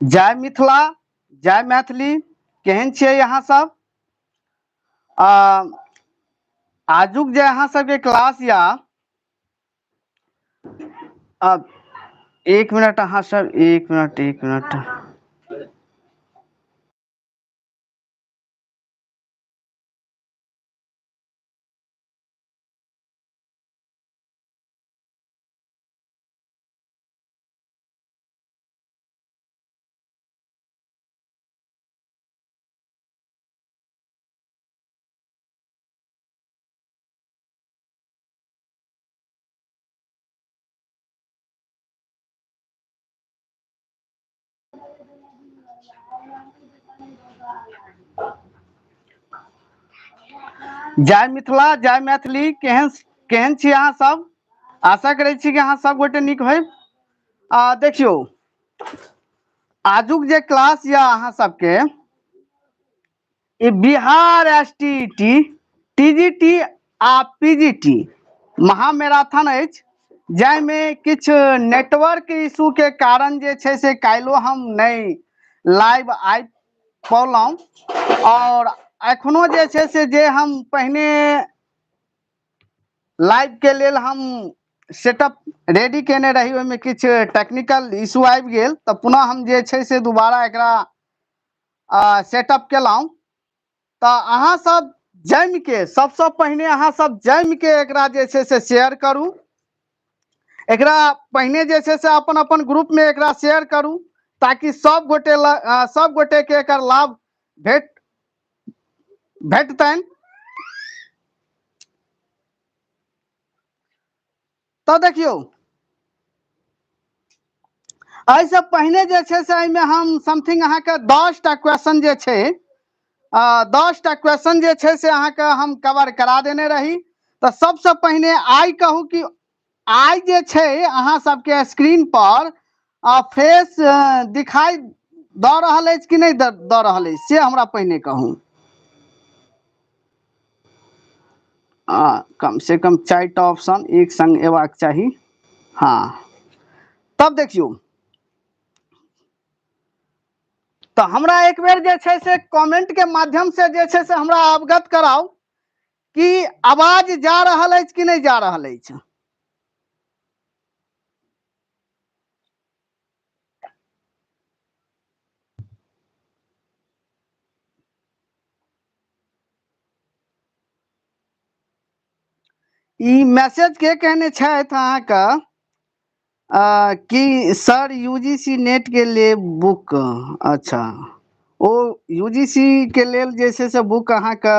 जय मिथिला जय मैथिली। केहन छियै अहाँ सब? आ आजुक जे अहाँ सबके क्लास या आ, एक मिनट अहाँ सब, एक मिनट एक मिनट। जय मिथिला जय मैथिली। केहन केहन छी अहाँ सब? आशा करै छी कि अहाँ सब गोटे नीक होइब। आ देखियौ आजुक जे क्लास या अहाँ सबके ई Bihar S T T T G T आ पी जी टी महामैराथन अछि, जाहिमे किछु नेटवर्क इशू के कारण जे छै से काल्हिो हम नहि लाइव आबि पौलहुँ, और एखनो जे छै से जे हम पहिने लाइव के लेल हम सेटअप रेडी केने रही ओहिमे किछु टेक्निकल इशू आबि गेल, तऽ पुनः हम जे छै से दोबारा एकरा सेटअप केलहुँ। तऽ अहाँ सब जमि के सबसँ पहिने अहाँ सब जमि के एकरा जे छै से शेयर करू, एकरा पहिने जे छै से अपन अपन ग्रुप में एकरा शेयर करू ताकि सब गोटे सब गोटे के एकर लाभ भेटतनि। तऽ देखियौ एहिसँ पहिने जे छै से एहिमे हम समथिंग अहाँके 10टा क्वेश्चन जे छै, 10टा क्वेश्चन जे छै से अहाँके हम कवर करा देने रही। तऽ सबसँ पहिने आइ कहू कि आइ जे छै अहाँ सबके स्क्रीन पर फेस दिखाई दऽ रहल अछि कि नहि दऽ रहल अछि, से हमरा पहिने कहू। कम से कम 4टा ऑप्शन एक संग एबाक चाही। हाँ तब देखियौ, तऽ हमरा एक बेर जे छै से कमेंट के माध्यम से जे छै से हमरा अवगत कराउ कि आवाज जा रहल अछि कि नहि जा रहल अछि। ई मैसेज के कहने छथि अहाँके कि सर यूजीसी नेट के लिए बुक? अच्छा, ओ यूजीसी के लेल जे छै से बुक अहाँके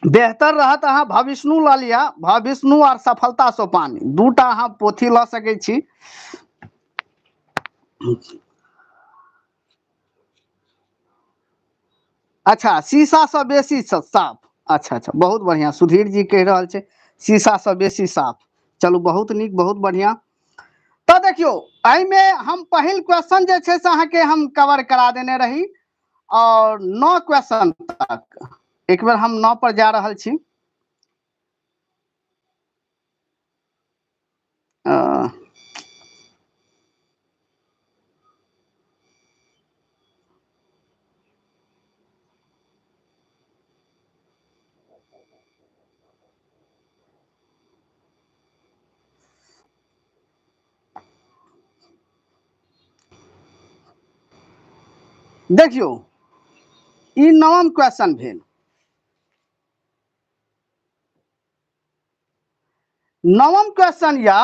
बेहतर रहत। अहाँ भविष्णु लऽ लिअ, भविष्णु आर सफलता सोपान दूटा अहाँ पोथी लऽ सकै छी। अच्छा, शीशा से बेसी साफ। अच्छा अच्छा, बहुत बढ़िया, सुधीर जी कहि रहल छै शीशा से बेसी साफ। चलू बहुत नीक, बहुत बढ़िया। तऽ देखियौ एहिमे हम पहिल क्वेश्चन जे छै से अहाँके हम कवर करा देने रही और 9 क्वेश्चन तक। एक बेर हम 9 पर जा रहल छी। देखियौ ई नवम क्वेश्चन भेल। नवम क्वेश्चन या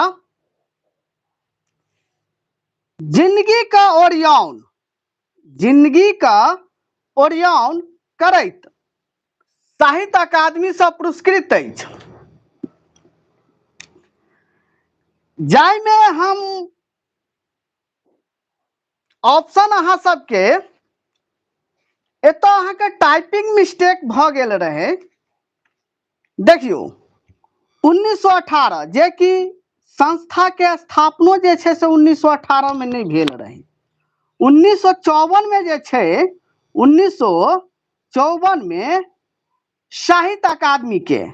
जिंदगी का ओरियान, जिंदगी का ओरियान करैत साहित्य अकादमी से पुरस्कृत अछि, जाहिमे हम ऑप्शन अहाँ सबके एतऽ अहाँके टाइपिंग मिस्टेक भऽ गेल रहे। देखियौ 1918 जे कि संस्था के स्थापनो जे छै से 1918 में नहि भेल रहे। 1954 में जे छै, 1954 में साहित्य अकादमी के,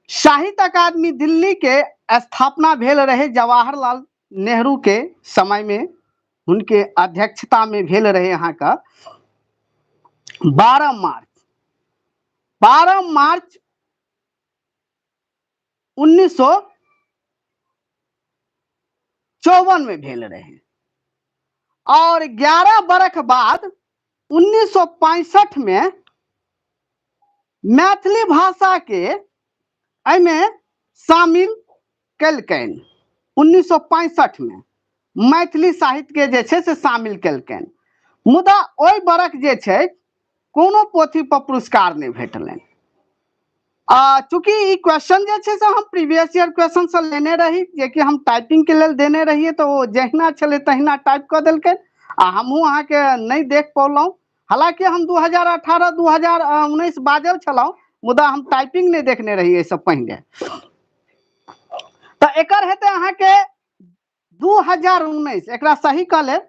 साहित्य अकादमी दिल्ली के स्थापना भेल रहे जवाहरलाल नेहरू के समय में हुनके अध्यक्षता में भेल रहे अहाँके 12 मार्च, 12 मार्च 1954 में भेल रहे। और 11 बरख बाद 1965 में मैथिली भाषा के एहिमे शामिल केलकनि। 1965 में मैथिली साहित्य के जे छै से शामिल केलकनि, मुदा ओहि बरख जे छै कोनो पोथी पर पुरस्कार नहि भेटलनि। चूँकि ई क्वेश्चन जे छै से हम प्रीवियस ईयर क्वेश्चन से लेने रही, जेकि हम टाइपिंग के लेल देने रहियै, तऽ ओ जहिना छलै तहिना टाइप कऽ देलकै आ हमहूँ अहाँके नहि देख पौलहुँ। हालाँकि हम 2018 2019 बाजल छलहुँ, मुदा हम टाइपिंग नहि देखने रही एहिसँ पहिने। तऽ एकर हेतै अहाँके 2019, एकरा सही कऽ लेब,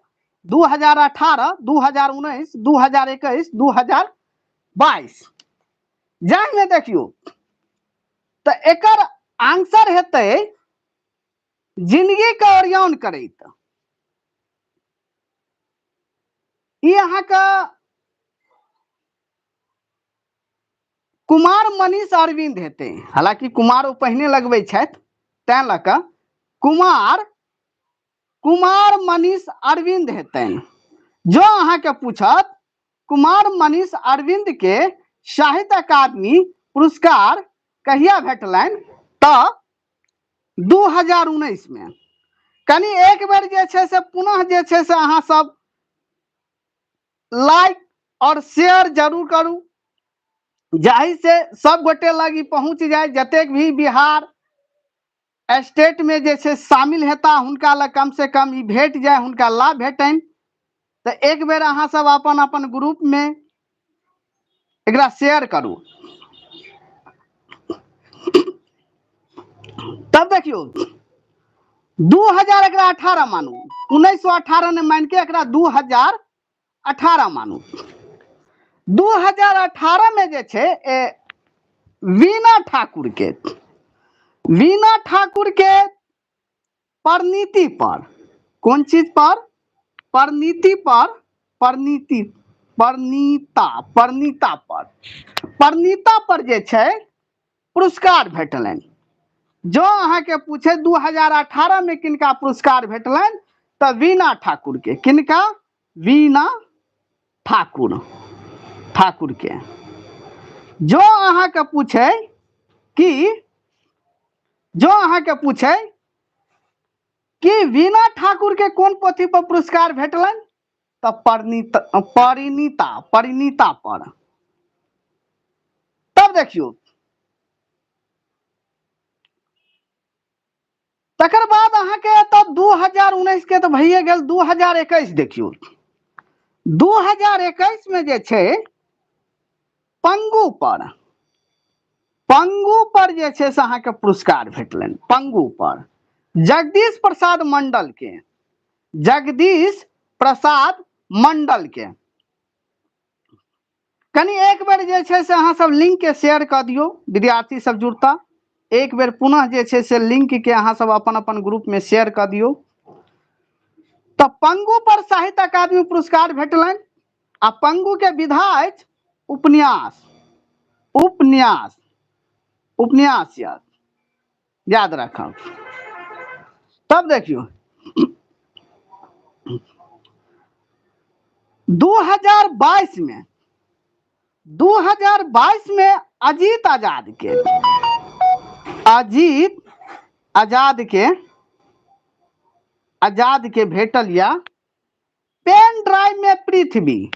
2018 2019 2021 2022। जाहिमे देखियौ तऽ एकर आंसर हेतै जिंदगी के ओरियान करैत। ई अहाँके कुमार मनीष अरविंद हेतै, हालांकि कुमार ओ पहिने लगबै छथि तैं लऽ कऽ कुमार कुमार मनीष अरविंद हेतनि। जो अहाँके पूछत कुमार मनीष अरविंद के साहित्य अकादमी पुरस्कार कहिया भेटलनि, तऽ 2019 में। कनि एक बेर जे छै से पुनः जे छै से अहाँ सब लाइक और शेयर जरूर करू, जाहि से सब गोटे लग ई पहुंच जाए। जतेक भी बिहार स्टेट में जे छै शामिल हेता हुनका लग कम से कम ई भेट जाए, हुनका लाभ भेटनि। तऽ एक बेर अहाँ सब अपन अपन ग्रुप में एकरा शेयर करू। तब देखियौ 2000 एकरा 18 मानू, 1918 ने मान के एकरा 2018 मानू। 2018 में जे छै वीणा ठाकुर के, वीणा ठाकुर के परिणीति पर, कोन चीज पर? परिणीति पर, परिणीति, परिणीता, परिणीता पर, परिणीता पर जे छै पुरस्कार भेटलनि। जो अहाँके पूछे 2018 में किनका पुरस्कार भेटलनि, तऽ वीणा ठाकुर के। किनका? वीणा ठाकुर, ठाकुर के। जो अहाँके पूछे कि, जो अहाँके पूछे कि वीणा ठाकुर के कोन पोथी पर पुरस्कार भेटलनि, तऽ परिणीता, परिणीता, परिणीता पर। तब देखियौ तकर बाद अहाँके एतऽ 2019 के तऽ भइए गेल, 2021 देखियौ, 2021 में जे छै पंगु पर, पंगु पर जे छै से अहाँके पुरस्कार भेटलनि। पंगु पर जगदीश प्रसाद मंडल के, जगदीश प्रसाद मंडल के। कनि एक बेर जे छै से अहाँ सब लिंक के शेयर कऽ दियौ, विद्यार्थी सब जुड़ता। एक बेर पुनः जे छै से लिंक के अहाँ सब अपन अपन ग्रुप में शेयर कऽ दियौ। तऽ पंगु पर साहित्य अकादमी पुरस्कार भेटलनि आ पंगु के विधा अछि उपन्यास, उपन्यास, उपन्यास याद, याद राखब। तब देखियौ 2022 में, 2022 में अजीत आजाद के, अजीत आजाद के, आजाद के भेटल या पेन ड्राइव में पृथ्वी,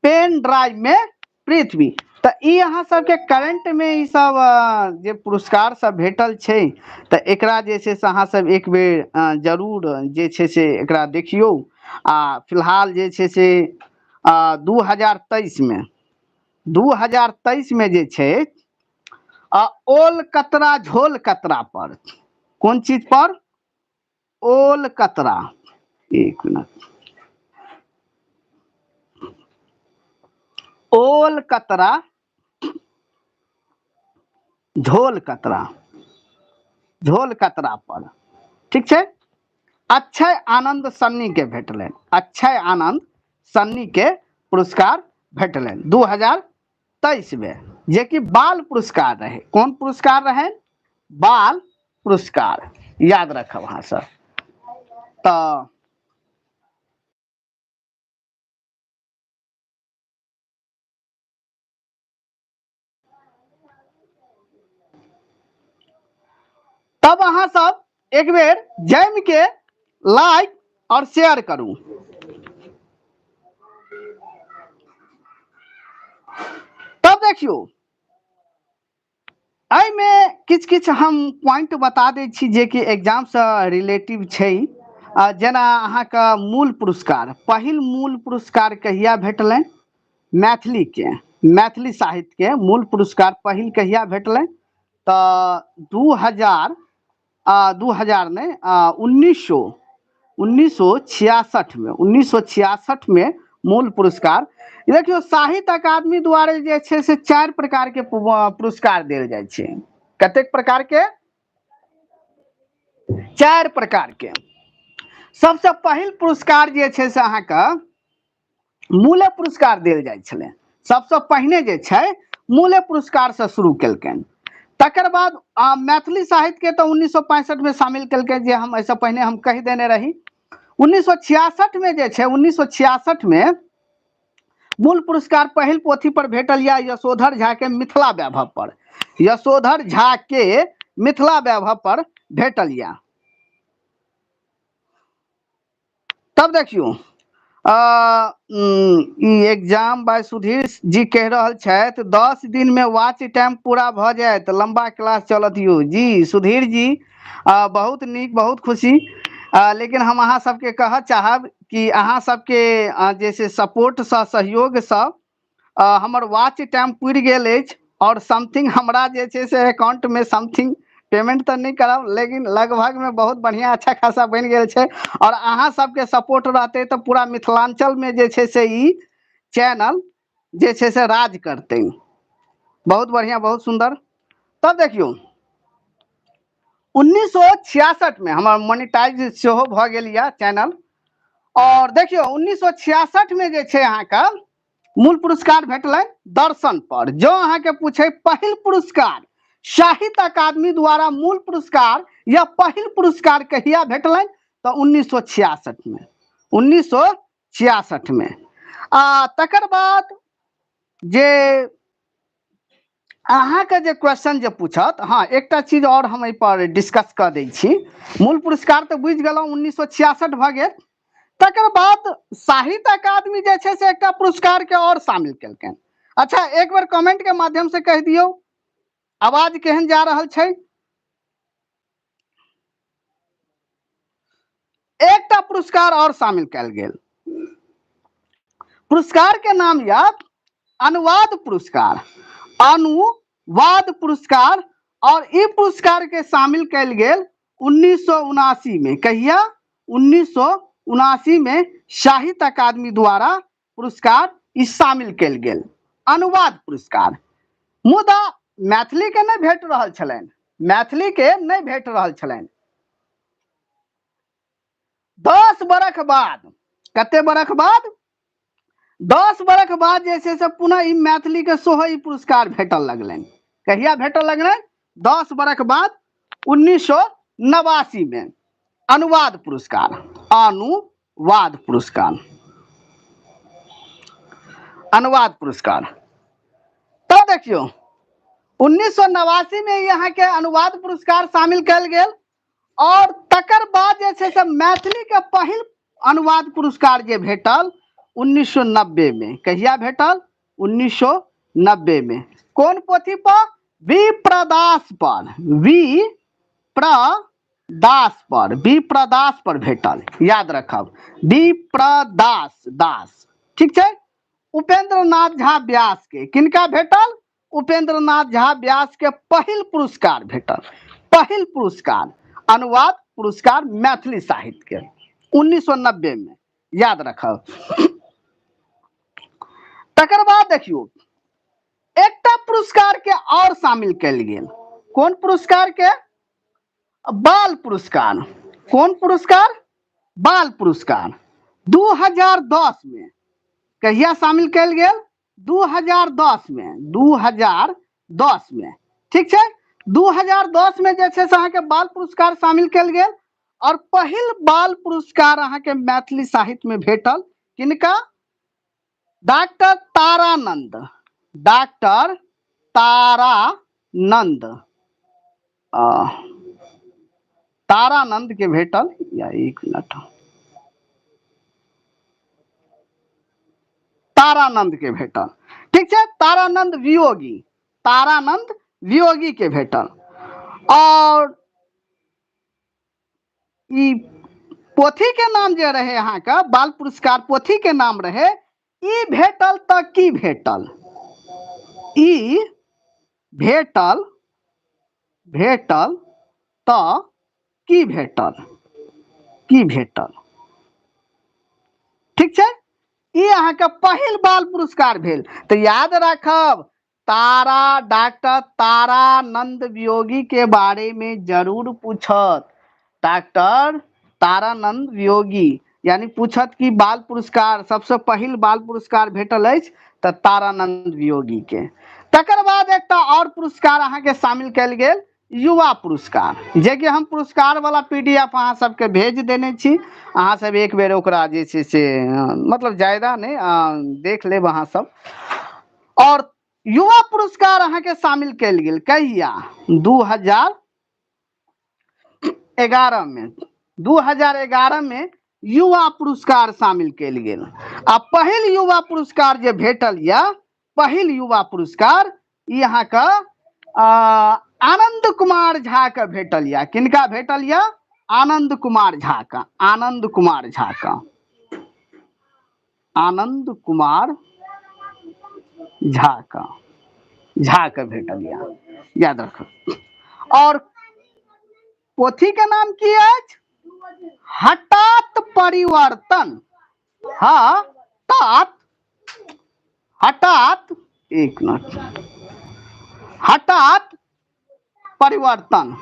पेन ड्राइव में पृथ्वी। तऽ ई अहाँ सबके करंट में ई सब जे पुरस्कार सब भेटल छै, तऽ एकरा जे छै से अहाँ सब एक बेर जरूर जे छै से एकरा देखियौ। आ फिलहाल जे छै से 2023 में, 2023 में जे छै ओल कतरा झोल कतरा पर, कोन चीज पर? ओल कतरा, एक मिनट, ओल कतरा झोल कतरा, झोल कतरा पर, ठीक छै। अक्षय आनंद सन्नी के भेटलनि। अक्षय आनंद सन्नी के पुरस्कार भेटलनि 2023 में, जेकि बाल पुरस्कार रहे। कोन पुरस्कार रहे? बाल पुरस्कार, याद रखब अहाँ सब। तऽ तब अहाँ सब एक बेर जमि के लाइक और शेयर करू। तब देखियौ एहिमे किछु किछु हम पॉइंट बता दै छी जेकि एग्जामसँ रिलेटिव छै। जेना अहाँके मूल पुरस्कार, पहिल मूल पुरस्कार कहिया भेटलनि मैथिलीके, मैथिली साहित्यके मूल पुरस्कार पहिल कहिया भेटलनि? तऽ 2000, 2000 नहि, 1966 में, 1966 में मूल पुरस्कार। देखियौ, साहित्य अकादमी द्वारा जे छै से 4 प्रकार के पुरस्कार देल जाइ छै। कतेक प्रकार के? 4 प्रकार के। सबसे पहिल पुरस्कार जे छै से अहाँके मूले पुरस्कार देल जाइ छलै। सबसे पहिने जे छै मूले पुरस्कार से शुरू केलकनि। तकर बाद मैथिली साहित्य के तऽ 1965 में शामिल केलकै, जे हम एहिसँ पहिने हम कहि देने रही। 1966 में जे छै, 1966 में मूल पुरस्कार पहिल पोथी पर भेटल या यशोधर झा के मिथिला वैभव पर, यशोधर झा के मिथिला वैभव पर भेटल या। तब देखियौ, ई एग्जाम बाय सुधीर जी कहि रहल छथि 10 दिन में वॉच टाइम पूरा भऽ जायत, लंबा क्लास चलत यौ। जी सुधीर जी, बहुत नीक, बहुत खुशी। लेकिन हम अहाँ सबके कहऽ चाहब कि अहाँ सबके जे से सपोर्टसँ, सहयोगसँ हमर वॉच टाइम पुरि गेल अछि आओर समथिंग हमरा जे छै से अकाउंटमे समथिंग पेमेंट तऽ नहि करब, लेकिन लगभगमे बहुत बढ़िआँ अच्छा खासा बनि गेल छै। आओर अहाँ सबके सपोर्ट रहतै तऽ पूरा मिथिलाञ्चलमे जे छै से ई चैनल जे छै से राज करतै। बहुत बढ़िआँ, बहुत सुन्दर। तब देखियौ, 1966 में हमर मोनिटाइज सेहो भऽ गेल यऽ चैनल। और देखियौ, 1966 में जे छै अहाँके मूल पुरस्कार भेटलै दर्शन पर। जो अहाँके पूछे पहिल पुरस्कार साहित्य अकादमी द्वारा मूल पुरस्कार या पहिल पुरस्कार कहिया भेटलनि, तऽ 1966 में, 1966 में। आ तकर बाद जे अहाँके जे क्वेश्चन जे पूछत, हँ एकटा चीज आओर हम एहिपर डिस्कस कऽ दै छी। मूल पुरस्कार तऽ बुझि गेलहुँ, 1966 भऽ गेल। तकर बाद साहित्य अकादमी जे छै से एकटा पुरस्कार के आओर शामिल केलकनि। अच्छा, एक बेर कमेंट के माध्यम से कहि दियौ आवाज केहन जा रहल छै। एकटा पुरस्कार और शामिल कयल गेल, पुरस्कार के नाम यह अनुवाद पुरस्कार, अनुवाद पुरस्कार। और ई पुरस्कार के शामिल कयल गेल 1979 में। कहिया? 1979 में साहित्य अकादमी द्वारा पुरस्कार ई शामिल कयल गेल, अनुवाद पुरस्कार। मुदा मैथिली के नहि भेट रहल छलनि, मैथिली के नहि भेट रहल छलनि। 10 बरख बाद, कते बरख बाद? 10 बरख बाद जे छै से पुनः ई मैथिली के सेहो ई पुरस्कार भेटल लगलनि। कहिया भेटल लगलनि? 10 बरख बाद 1989 में अनुवाद पुरस्कार, अनुवाद पुरस्कार, अनुवाद पुरस्कार। तब देखियौ, 1989 में यहाँ के अनुवाद पुरस्कार शामिल कयल गेल और तकर बाद जे छै से मैथिली के पहिल अनुवाद पुरस्कार जे भेटल 1990 में। कहिया भेटल? 1990 में। कोन पोथी पर? विप्रदास पर, विप्रदास पर, विप्रदास पर भेटल। याद रखब, विप्रदास दास, ठीक छै। उपेंद्र नाथ झा व्यास के किनका भेटल? उपेंद्र नाथ झा व्यास के पहिल पुरस्कार भेटल, पहिल पुरस्कार अनुवाद पुरस्कार मैथिली साहित्य के 1990 में, याद रखब। तकर बाद देखियौ, एकटा पुरस्कार के और शामिल कयल गेल। कोन पुरस्कार के? बाल पुरस्कार। कोन पुरस्कार? बाल पुरस्कार 2010 में। कहिया शामिल कयल गेल? 2010 में, 2010 में। ठीक छै, 2010 में जे छै से अहाँके बाल पुरस्कार शामिल कयल गेल और पहिल बाल पुरस्कार अहाँके मैथिली साहित्य में भेटल किनका? डॉक्टर तारानंद, डॉक्टर तारानंद, तारानंद के भेटल। या एक मिनट, तारानंद के भेटल। ठीक छै, तारानंद वियोगी, तारानंद वियोगी के भेटल। और ई पोथी के नाम जे रहे अहाँके बाल पुरस्कार पोथी के नाम रहे ई भेटल तऽ की भेटल? ई भेटल, भेटल तऽ की भेटल? की भेटल? ठीक छै, ई अहाँके पहिल बाल पुरस्कार भेल। तऽ याद राखब, तारा डॉक्टर तारानंद वियोगी के बारे में जरूर पूछत। डॉक्टर तारानंद वियोगी यानी पूछत कि बाल पुरस्कार सबसे पहिल बाल पुरस्कार भेटल अछि तऽ तारानंद वियोगी के। तकर बाद एकटा और पुरस्कार अहाँके शामिल कयल गेल, युवा पुरस्कार, जेकि हम पुरस्कार वाला पीडीएफ अहाँ सबके भेज देने छी। अहाँ सब एक बेर ओकरा जे छै से मतलब ज्यादा नहि देख लेब अहाँ सब। और युवा पुरस्कार अहाँके शामिल कयल गेल कहिया? 2011 में। 2011 में युवा पुरस्कार शामिल कयल गेल। आ पहिल युवा पुरस्कार जे भेटल या, पहिल युवा पुरस्कार ई अहाँके आनंद कुमार झा के भेटल या। किनका भेटल या? आनंद कुमार झा के, आनंद कुमार झा के, आनंद कुमार झा के, झा के भेटल या, याद रखब। और पोथी के नाम की अछि? हठात परिवर्तन। हठात, हठात, एक मिनट, हठात परिवर्तन,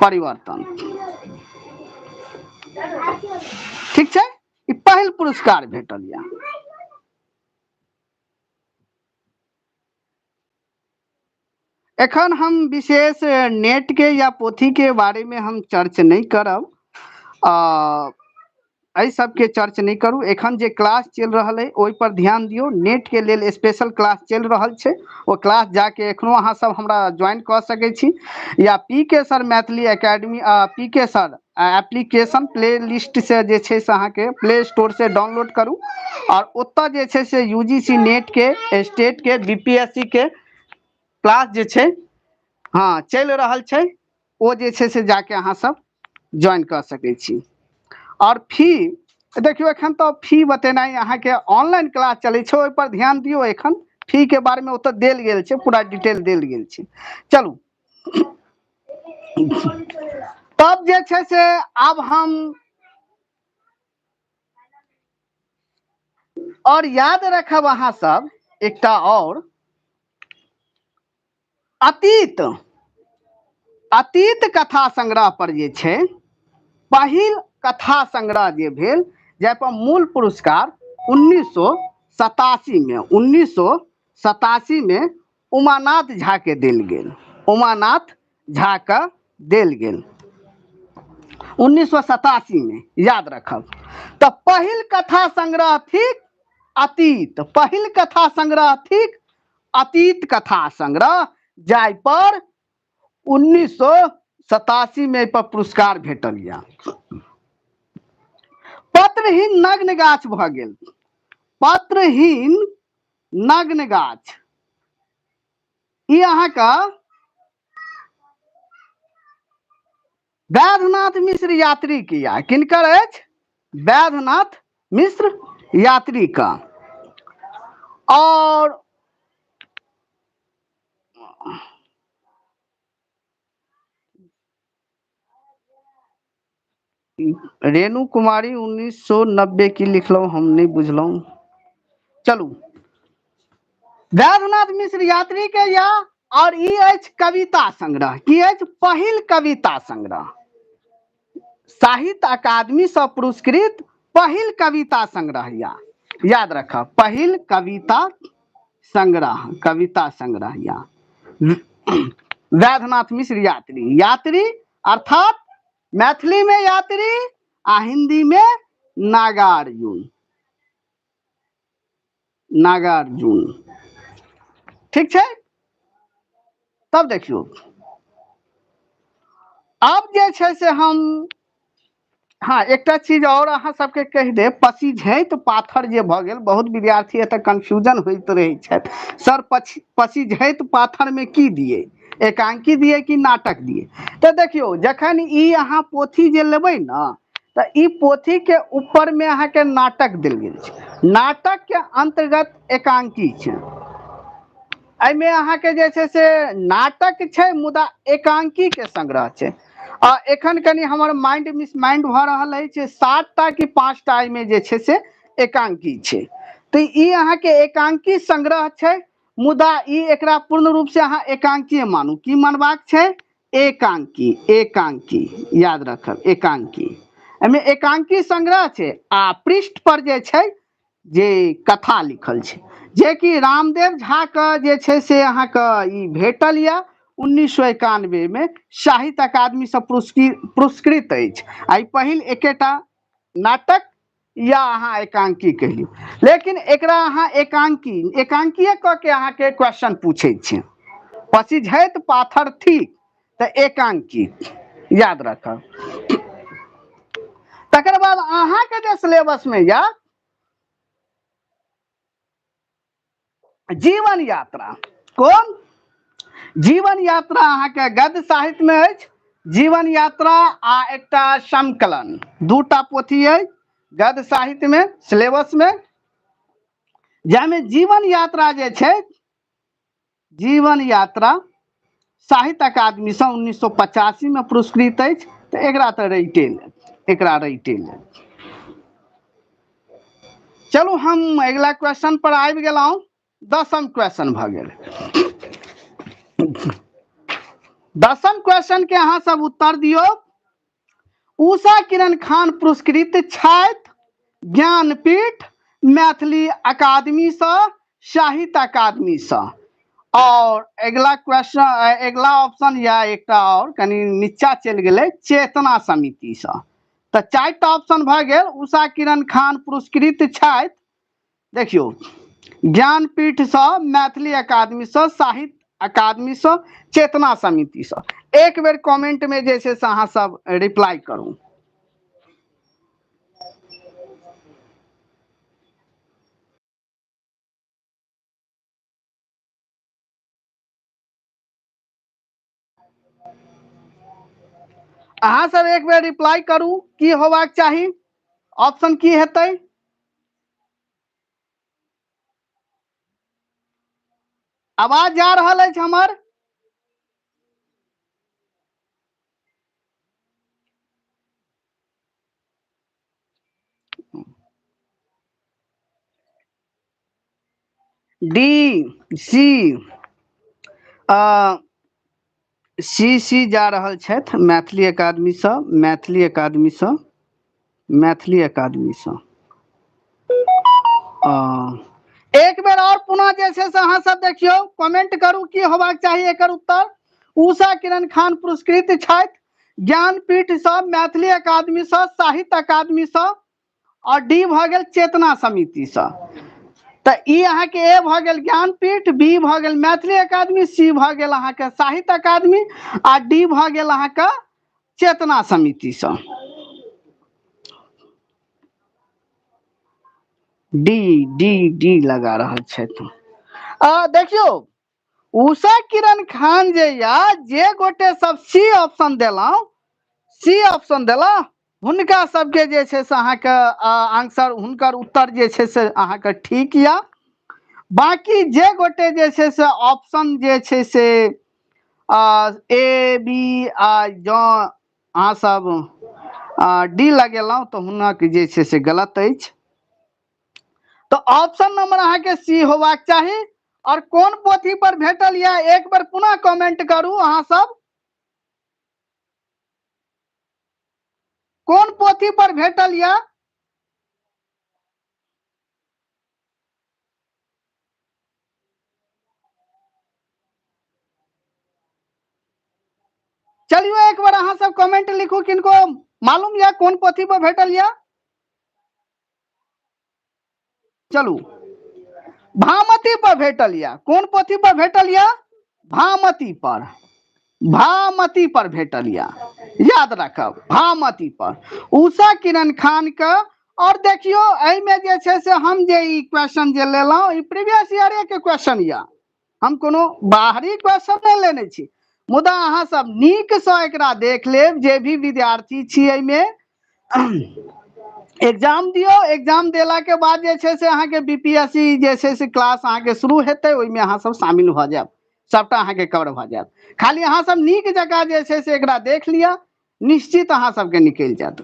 परिवर्तन। ठीक छै, ई पहिल पुरस्कार भेटल या। एखन हम विशेष नेट के या पोथी के बारे में हम चर्च नहीं करब, एहि सबके चर्च नहीं करू। एखन जे क्लास चलि रहल है ओहि पर ध्यान दियौ। नेट के लेल स्पेशल क्लास चलि रहल छै, ओ क्लास जाके एखनो अहाँ सब हमरा ज्वाइन कऽ सकै छी, या पी के सर मैथिली एकेडमी, पी के सर एप्लीकेशन प्ले लिस्ट से जे छै से अहाँके प्ले स्टोर से डाउनलोड करू और ओतऽ जे छै से you ji C net के, स्टेट के, बी पी एस सी के क्लास जे छै, हाँ, चलि रहल छै, ओ जे छै से जाके अहाँ सब ज्वाइन कऽ सकै छी। और फी देखियौ, एखन तऽ फी बतेनाइ अहाँके ऑनलाइन क्लास चलै छै, ओहि पर ध्यान दियौ। एखन फी के बारे में ओतऽ देल गेल छै, पूरा डिटेल देल गेल छै। चलू तब जे छै से आब हम और याद रखब अहाँ सब एकटा और अतीत, अतीत कथा संग्रह पर जे छै पहिल कथा संग्रह जे भेल, जाहि पर मूल पुरस्कार 1987 में, 1987 में उमानाथ झा के देल गेल, उमानाथ झा के देल गेल 1987 में, याद रखब। तऽ पहिल कथा संग्रह थिक अतीत, पहिल कथा संग्रह थिक अतीत कथा संग्रह, जाहि पर 1987 में एहि पर पुरस्कार भेटल या। पत्रहीन नग्न गाछ भऽ गेल, पत्रहीन नग्न गाछ ई अहाँके वैद्यनाथ मिश्र यात्री के या। किनकर अछि? वैद्यनाथ मिश्र यात्री का। और रेणु कुमारी 1990 की लिखलहुँ हम नहीं बुझलहुँ। चलू, वैद्यनाथ मिश्र यात्री के या। और ई अछि कविता संग्रह, की अछि? पहिल कविता संग्रह। साहित्य अकादमी सँ पुरस्कृत पहिल कविता संग्रह या, याद रखब, पहिल कविता संग्रह, कविता संग्रह या वैद्यनाथ मिश्र यात्री। यात्री अर्थात मैथिली में यात्री आ हिंदी में नागार्जुन, नागार्जुन। ठीक छै। तब देखियौ आब जे छै से हम, हाँ एकटा चीज और अहाँ सबके कहि देब, पसिझैत पाथर जे भऽ गेल, बहुत विद्यार्थी एतऽ कंफ्यूजन होइत रहै छथि, सर पसिझैत पाथर में की दियै, एकांकी दियै कि नाटक दियै? तऽ देखियौ जखन ई अहाँ पोथी जे लेबै ने तऽ ई पोथी के ऊपर में अहाँके नाटक देल गेल छै, नाटक के अंतर्गत एकांकी छै। एहिमे अहाँके जे छै से नाटक छै मुदा एकांकी के संग्रह छै। आ एखन कनि हमर माइंड मिसमाइंड भऽ रहल अछि, 7टा कि 5टा एहिमे जे छै से एकांकी छै। तऽ ई अहाँके एकांकी संग्रह छै मुदा ई एकरा पूर्ण रूप से अहाँ एकांकीए मानू। की मानबाक छै? एकांकी, एकांकी याद रखब, एकांकी। एहिमे एकांकी संग्रह छै आ पृष्ठ पर जे छै जे कथा लिखल छै, जे कि रामदेव झा के जे छै से अहाँके ई भेटल यऽ 1991 में साहित्य अकादमी से पुरस्कृत अछि। आ ई पहिल एकेटा नाटक या अहाँ एकांकी कहि लियौ, लेकिन एकरा अहाँ एकांकीए कऽ के अहाँके क्वेश्चन पूछै छै। पसिझैत पाथर थिक तऽ एकांकी याद रखब। तकर बाद अहाँके जे सिलेबस में या जीवन यात्रा, कोन जीवन यात्रा अहाँके गद्य साहित्य में अछि। जीवन यात्रा आ एकटा संकलन, दूटा पोथी अछि गद्य साहित्य में सिलेबस में, जाहिमे जीवन यात्रा जे छै, जीवन यात्रा साहित्य अकादमी सँ 1985 में पुरस्कृत अछि। तऽ एकरा तऽ रहिते लेब, एकरा रहिते लेब। चलू हम अगिला क्वेश्चन पर आबि गेलहुँ। 10म क्वेश्चन भऽ गेल। 10म क्वेश्चन के अहाँ सब उत्तर दियौ। उषा किरण खान पुरस्कृत छथि ज्ञानपीठ मैथिली अकादमी सँ, साहित्य अकादमी सँ। और अगिला क्वेश्चन, अगिला ऑप्शन या एकटा और कनि नीचा चलि गेलै, चेतना समिति सँ। तऽ 4टा ऑप्शन भऽ गेल। उषा किरण खान पुरस्कृत छथि, देखियौ, ज्ञानपीठ सँ, मैथिली अकादमी सँ, साहित्य अकादमी सँ, चेतना समिति सँ। एक बेर कमेंट में जे छै से अहाँ सब रिप्लाई करू। अहाँ सब एक बेर रिप्लाई करू, की होबाक चाही, ऑप्शन की हेतै? आवाज जा रहल अछि हमर? डी सी सी सी जा रहल छथि मैथिली अकादमी सँ, मैथिली अकादमी सँ, मैथिली अकादमी सँ। एक बेर और पुनः जे छै से अहाँ सब देखियौ, कमेंट करू की होबाक चाही एकर उत्तर। उषा किरण खान पुरस्कृत छथि ज्ञानपीठ सँ, मैथिली अकादमी सँ, साहित्य अकादमी सँ, और डी भऽ गेल चेतना समिति सँ। तऽ ई अहाँके ए भऽ गेल ज्ञानपीठ, बी भऽ गेल मैथिली अकादमी, सी भऽ गेल अहाँके साहित्य अकादमी, आ डी भऽ गेल अहाँके चेतना समिति सँ। डी डी डी लगा रहल छथि। देखियौ उषा किरण खान जे या, जे गोटे सब सी ऑप्शन देलहुँ, सी ऑप्शन देलहुँ, हुनका सबके जे छै से अहाँके आंसर, हुनकर उत्तर जे छै से अहाँके ठीक या। बाकी जे गोटे जे छै से ऑप्शन जे छै से, ए बी आ जँ अहाँ सब, डी लगेलहुँ तऽ हुनक जे छै से गलत अछि। तऽ ऑप्शन नंबर अहाँके सी होबाक चाही। और कोन पोथी पर भेटल यऽ एक बेर पुनः कमेंट करू अहाँ सब। कोन पोथी पर भेटल यऽ? चलियो एक बार अहाँ सब कमेंट लिखू, किनको मालूम यऽ कोन पोथी पर भेटल यऽ? चलू, भामती पर भेटल यऽ। कोन पोथी पर भेटल यऽ? भामती पर, भामती पर भेटल यऽ, याद रखब भामती पर, उषा किरण खान के। और देखियो एहिमे जे छै से हम जे ई क्वेश्चन जे लेलहुँ, ई प्रीवियस ईयरे के क्वेश्चन यऽ, हम कोनो बाहरी क्वेश्चन नहि लेने छी, मुदा अहाँ सब नीकसँ एकरा देख लेब। जे भी विद्यार्थी छी एहिमे एग्जाम दियौ, एग्जाम देला के बाद जे छै से अहाँके बीपीएससी जे छै से क्लास अहाँके शुरू हेतै, ओहिमे अहाँ सब शामिल भऽ जायब, सबटा अहाँके कवर भऽ जायत। खाली अहाँ सब नीक जकाँ जे छै से एकरा देख लिअ, निश्चित अहाँ सबके निकलि जायत।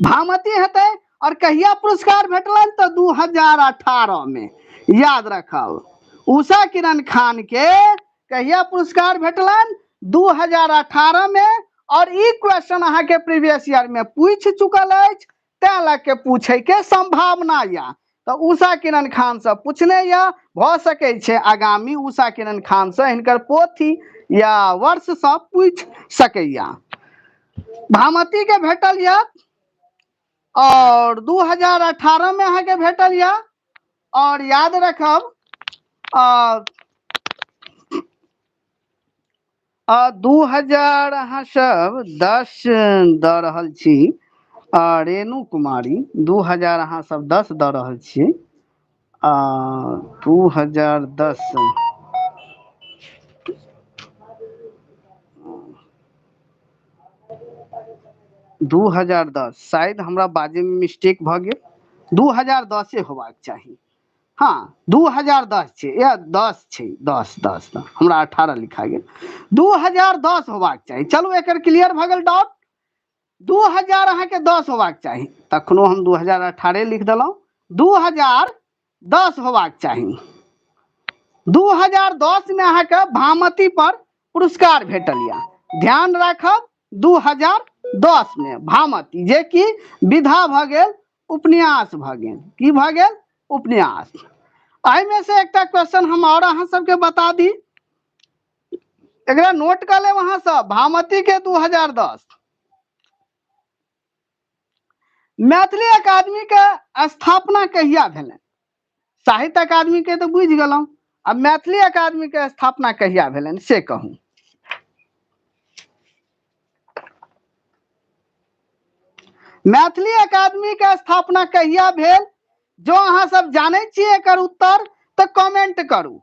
भामती हेतै। और कहिया पुरस्कार भेटलनि? तऽ 2018 में, याद रखब। उषा किरण खान के कहिया पुरस्कार भेटलनि? 2018 में। और ई क्वेश्चन अहाँके प्रीवियस ईयर में पूछि चुकल अछि, तैं लऽ के पूछे के संभावना या, तऽ उषा किरण खान से पूछने या, भऽ सकै छै आगामी उषा किरण खान से हिनकर पोथी या वर्ष से पूछि सकैया। भामती के भेटल या और 2018 में अहाँके भेटल या। और याद रखब 2000 अहाँ सब 10 दऽ रहल छी, रेणु कुमारी 2000 अहाँ सब 10 दऽ रहल छी, 2010, 2010 शायद हमरा बाजैमे मिस्टेक भऽ गेल, 2010 होबाक चाही। हाँ, 2010 छै, या 10 छै, 10 10 10, हमरा 18 लिखा गेल, 2010 होबाक चाही। चलू एकर क्लियर भऽ गेल डाउट। 2000 अहाँके 10 होबाक चाही, तखनो हम 2018 लिख देलहुँ, 2010 होबाक चाही। 2010 में अहाँके भामती पर पुरस्कार भेटल यऽ, ध्यान राखब 2010 में भामती, जे कि विधा भऽ गेल उपन्यास भऽ गेल। की भऽ गेल? उपन्यास। एहिमे से एकटा क्वेश्चन हम और अहाँ सबके बता दी, एकरा नोट कऽ लेब अहाँ सब। भामती के 2010 मैथिली अकादमी के स्थापना कहिया भेलै? साहित्य अकादमी के तऽ बुझि गेलहुँ, आ मैथिली अकादमी के स्थापना कहिया भेलनि से कहू। मैथिली अकादमी के स्थापना कहिया भेल? जो अहाँ सब जानै छियै एकर उत्तर तऽ कमेंट करू।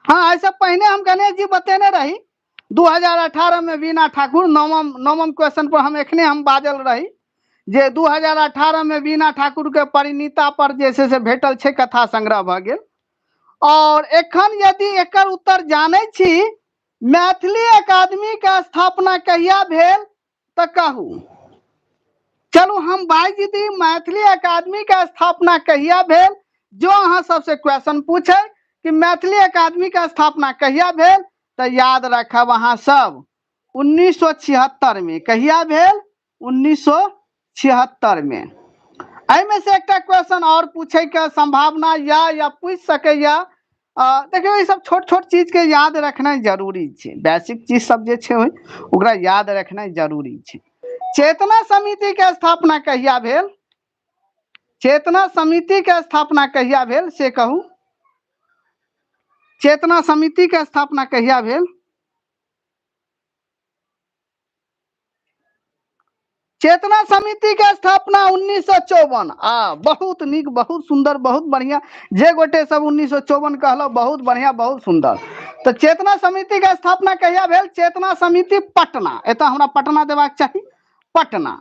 हाँ, ऐसा पहिने हम गणेश जी बतेने रही 2018 में वीणा ठाकुर, नवम नवम क्वेश्चन पर हम एखने हम बाजल रही जे 2018 में वीणा ठाकुर के परिणीता पर जे छै से भेटल छै, कथा संग्रह भऽ गेल। और एखन यदि एकर उत्तर जानै छी मैथिली अकादमी के स्थापना कहिया भेल तऽ कहू। चलू हम बाजि दी, मैथिली अकादमी के स्थापना कहिया भेल? जो अहाँ सबसे क्वेश्चन पूछे कि मैथिली अकादमी के स्थापना कहिया भेल, तऽ याद रखब अहाँ सब 1976 में। कहिया भेल? 1976 में। एहिमे से एकटा क्वेश्चन और पूछे के संभावना या पूछि सकैया। देखियौ ई सब छोट छोट चीज के याद रखनाइ जरूरी छै, बेसिक चीज सब जे छै ओकरा याद रखनाइ जरूरी छै। चेतना समिति के स्थापना कहिया भेल? चेतना समिति के स्थापना कहिया भेल से कहू। चेतना समिति के स्थापना कहिया भेल? चेतना समिति के स्थापना 1954। आ बहुत नीक, बहुत सुंदर, बहुत बढ़िया, जे गोटे सब 1954 कहलो, बहुत बढ़िया, बहुत सुंदर। तऽ चेतना समिति के स्थापना कहिया भेल? चेतना समिति पटना, एतऽ हमरा पटना देबाक चाही, पटना।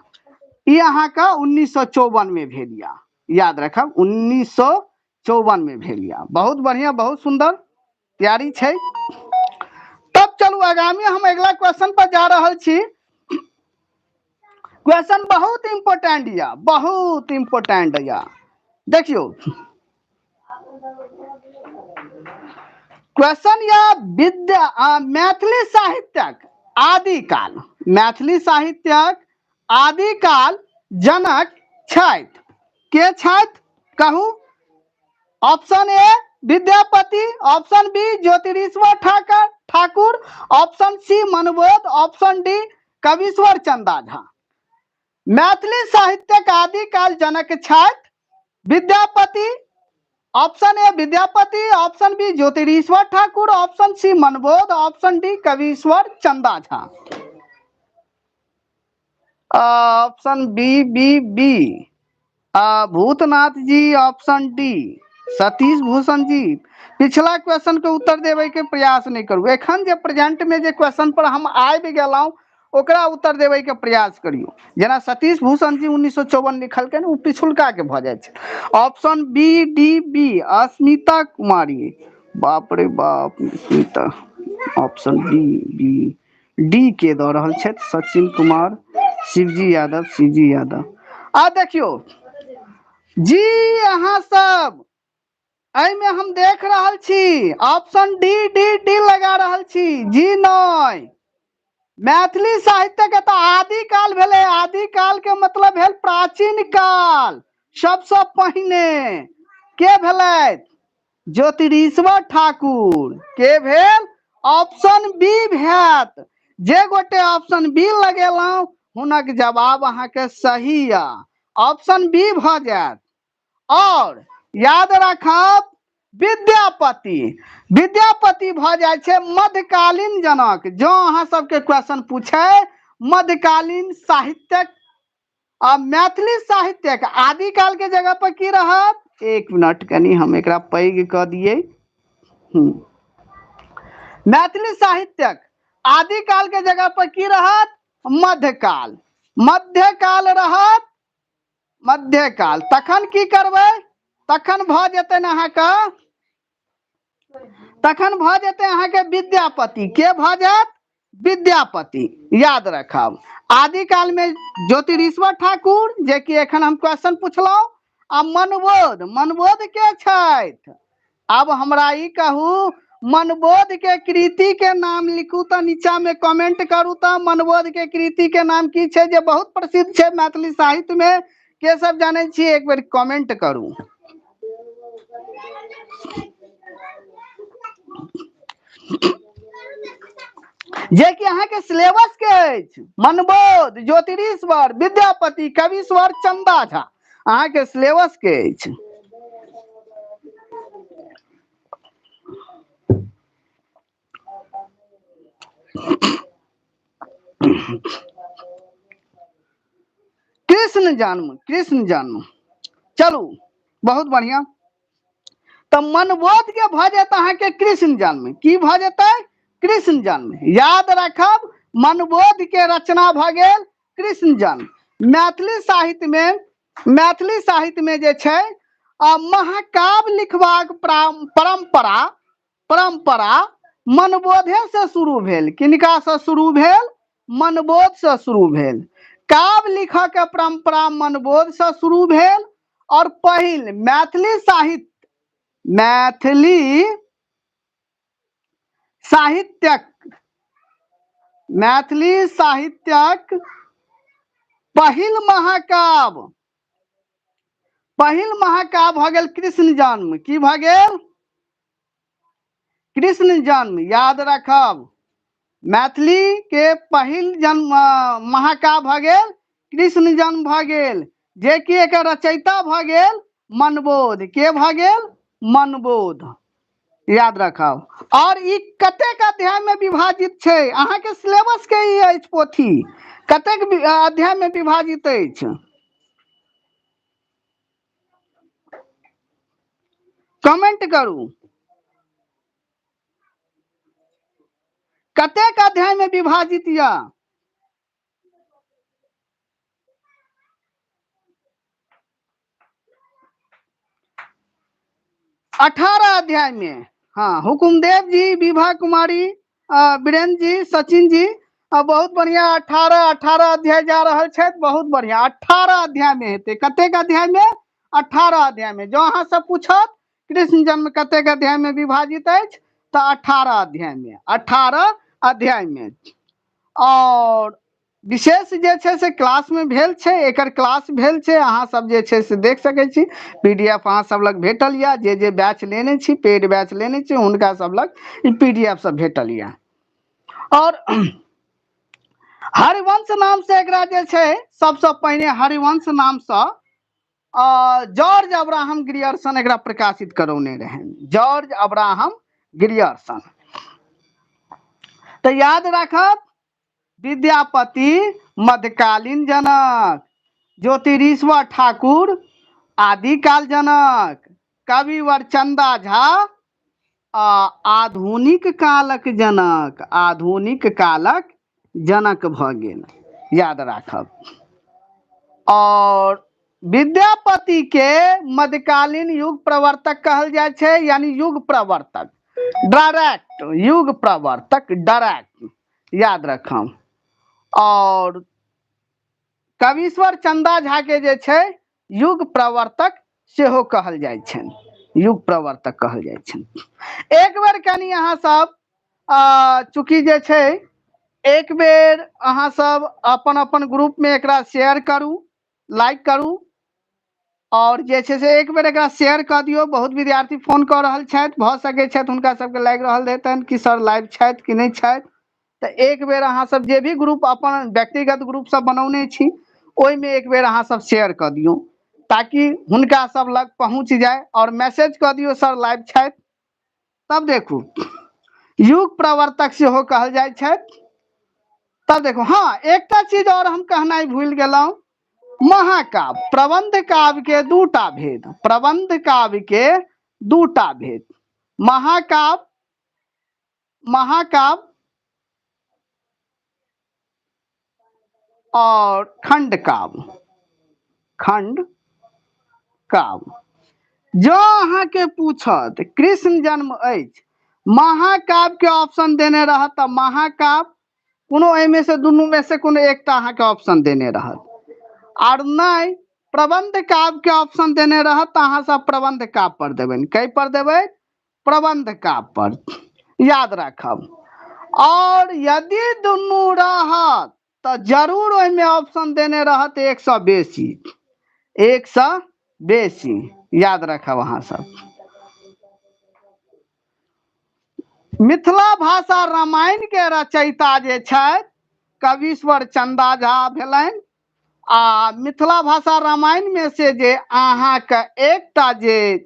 ई अहाँके 1954 में भेल या, याद रखब 1954 में भेल या। बहुत बढ़िया, बहुत सुंदर तैयारी छै। तब चलू आगामी हम अगला क्वेश्चन पर जा रहल छी। क्वेश्चन बहुत इंपोर्टेंट या, बहुत इंपोर्टेंट या। देखियौ क्वेश्चन या विद्या मैथिली साहित्यक आदिकाल, मैथिली साहित्यक आदिकाल जनक छथि के छथि कहू? Option A Vidyapati, option B Jyotirishwar Thakur Thakur, option C Manbodh, option D Kavishwar Chanda Jha. Maithili साहित्यक आदिकाल जनक छथि Vidyapati, option A Vidyapati, option B Jyotirishwar Thakur, option C Manbodh, option D Kavishwar Chanda Jha. Option B B B Bhootnath ji, option D Satish Bhushan ji. पिछला question के उत्तर देवे के प्रयास नहीं करू, एखन जे प्रेजेंट में जे क्वेश्चन पर हम आबि गेलहुं ओकरा उत्तर देवे के प्रयास करियो। जेना सतीश भूषण जी 1954 लिखलखिन, ओ पिछुलका के भऽ जाइ छै। Option B D B Asmita Kumari, बाप रे बाप Asmita, option B B D के दऽ रहल छथि सचिन कुमार, शिवजी यादव, शिवजी यादव। आ देखियौ जी, अहाँ सब एहिमे हम देख रहल छी ऑप्शन डी डी डी लगा रहल छी जी। नहीं, मैथिली साहित्य के तऽ आदिकाल भेलै, आदिकाल के मतलब भेल प्राचीन काल, सबसँ पहिने के भेलै? ज्योतिरीश्वर ठाकुर के भेल, ऑप्शन बी भेत। जे गोटे ऑप्शन बी लगेलहुं हुनक जवाब अहाँके सही यऽ, ऑप्शन बी भऽ जायत। और याद राखब विद्यापति, विद्यापति भऽ जाइ छै मध्यकालीन जनक। जँ अहाँ सबके क्वेश्चन पूछे मध्यकालीन साहित्यक आ मैथिली साहित्यक आदिकाल के जगह पर की रहत? एक मिनट कनि हम एकरा पैघ कऽ दियै। मैथिली साहित्यक आदिकाल के जगह पर की रहत? मध्यकाल, मध्यकाल रहत, मध्यकाल। तखन की करबै? तखन भऽ जेतै ने अहाँके, तखन भऽ जेतै अहाँके विद्यापति। के भऽ जायत? विद्यापति। याद रखब आदिकाल में ज्योतिरीश्वर ठाकुर, जे कि एखन हम क्वेश्चन पुछलहुं, आ मनबोध, मनबोध के छथि? आब हमरा ई कहू, मनबोध के कृति के नाम लिखू तऽ नीचा में कमेंट करू तऽ मनबोध के कृति के नाम की छै, जे बहुत प्रसिद्ध छै मैथिली साहित्य में, के सब जानै छी? एक बेर कमेंट करू। जे कि अहाँके सिलेबस के अछि, मनबोध, ज्योतिरीश्वर, विद्यापति, कवीश्वर, चंदा झा, अहाँके सिलेबस के अछि। कृष्ण जन्म, कृष्ण जन्म। चलू बहुत बढ़िया। तऽ मनबोध के भऽ जायत अहाँके कृष्ण जन्म। की भऽ जेतै? कृष्ण जन्म। याद राखब मनबोध के रचना भऽ गेल कृष्ण जन्म। मैथिली साहित्य में, मैथिली साहित्य में जे छै महाकाव्य लिखबाक परंपरा, परंपरा मनबोधे से शुरू भेल। किनका से शुरू भेल? मनबोध से शुरू भेल। काव्य लिखऽ के परंपरा मनबोध से शुरू भेल। और पहिल मैथिली साहित्य, मैथिली साहित्यक, मैथिली साहित्यक पहिल महाकाव्य, पहिल महाकाव्य भऽ गेल कृष्ण जन्म। की भऽ गेल? कृष्ण जन्म। याद रखब मैथिली के पहिल जन्म महाकाव्य भऽ गेल कृष्ण जन्म भऽ गेल, जे कि एकर रचयिता भऽ गेल मनबोध। के भऽ गेल? मनबोध। याद रखब। और ई कतेक अध्याय में विभाजित छै? अहाँके सिलेबस के ई अछि पोथी, कतेक अध्याय में विभाजित अछि? कमेंट करू, कतेक अध्याय में विभाजित यऽ? 18 अध्याय में। हाँ, हुकुमदेव जी, विभा कुमारी, वीरेंद्र जी, सचिन जी, बहुत बढ़िया। 18 अध्याय जा रहल छथि, बहुत बढ़िया। 18 अध्याय में हेतै। कतेक अध्याय में? 18 अध्याय में। जँ अहाँ सब पूछत कृष्ण जन्म कतेक अध्याय में विभाजित अछि? तऽ 18 अध्याय में, 18 अध्याय में। और विशेष जे छै से क्लास में भेल छै, एकर क्लास भेल छै, अहाँ सब जे छै से देख सकै छी, पीडीएफ अहाँ सब लग भेटल या, जे जे बैच लेने छी, पेड बैच लेने छी, हुनका सब लग ई पीडीएफ सब भेटल या। और हरिवंश नाम से एकरा जे छै सबसँ पहिने हरिवंश नाम से जॉर्ज अब्राहम ग्रियर्सन एकरा प्रकाशित करौने रहनि, जॉर्ज अब्राहम ग्रियर्सन। तऽ याद राखब, विद्यापति मध्यकालीन जनक, ज्योतिरीश्वर ठाकुर आदिकाल जनक, कविवर चंदा झा आधुनिक कालक जनक, आधुनिक कालक जनक भऽ गेल, याद राखब। और विद्यापति के मध्यकालीन युग प्रवर्तक कहल जाइ छै, यानी युग प्रवर्तक, डायरेक्ट युग प्रवर्तक, डायरेक्ट, याद रखब। और कवीश्वर चंदा झा के जे छै युग प्रवर्तक सेहो कहल जाइ छनि, युग प्रवर्तक कहल जाइ छनि। एक बेर कनि अहाँ सब चूँकि जे छै एक बेर अहाँ सब अपन अपन ग्रुप में एकरा शेयर करू, लाइक करू, और जे छै से एक बेर एकरा शेयर कऽ दियौ। बहुत विद्यार्थी फोन कऽ रहल छथि, भऽ सकै छथि हुनका सबके लागि रहल हेतनि कि सर लाइव छथि कि नहि छथि। तऽ एक बेर अहाँ सब जे भी ग्रुप अपन व्यक्तिगत ग्रुप सब बनौने छी ओहिमे एक बेर अहाँ सब शेयर कऽ दियौ, ताकि हुनका सब लग पहुँच जाय, और मैसेज कऽ दियौ सर लाइव छथि। तब देखू युग प्रवर्तक सेहो कहल जाइ छथि। तब देखू, हाँ एकटा चीज और हम कहनाइ भूलि गेलहुँ, महाकाव्य प्रबंध काव्य के दूटा भेद, प्रबंध काव्य के दूटा भेद, महाकाव्य, महाकाव्य और खंड काव्य, खंड काव्य। जो अहाँ के पूछत कृष्ण जन्म अछि, महाकाव्य के ऑप्शन देने रहत तऽ महाकाव्य, कोनो एहिमे से दुनू में से कोनो एकटा अहाँ के ऑप्शन देने रहत, और नहि प्रबंध काव्य के ऑप्शन देने रहत तऽ अहाँ सब प्रबंध काव्य पर देबै। कै पर देबै? प्रबंध काव्य पर, याद राखब। और यदि दुनू रहत तऽ जरूर ओहिमे ऑप्शन देने रहत एक सए बेसी, एक सए बेसी, याद रखब अहाँ सब। मिथिला भाषा रामायण के रचयिता जे छथि कवीश्वर चंदा झा भेलनि। आ मिथिला भाषा रामायण में से जे अहाँके एकटा जे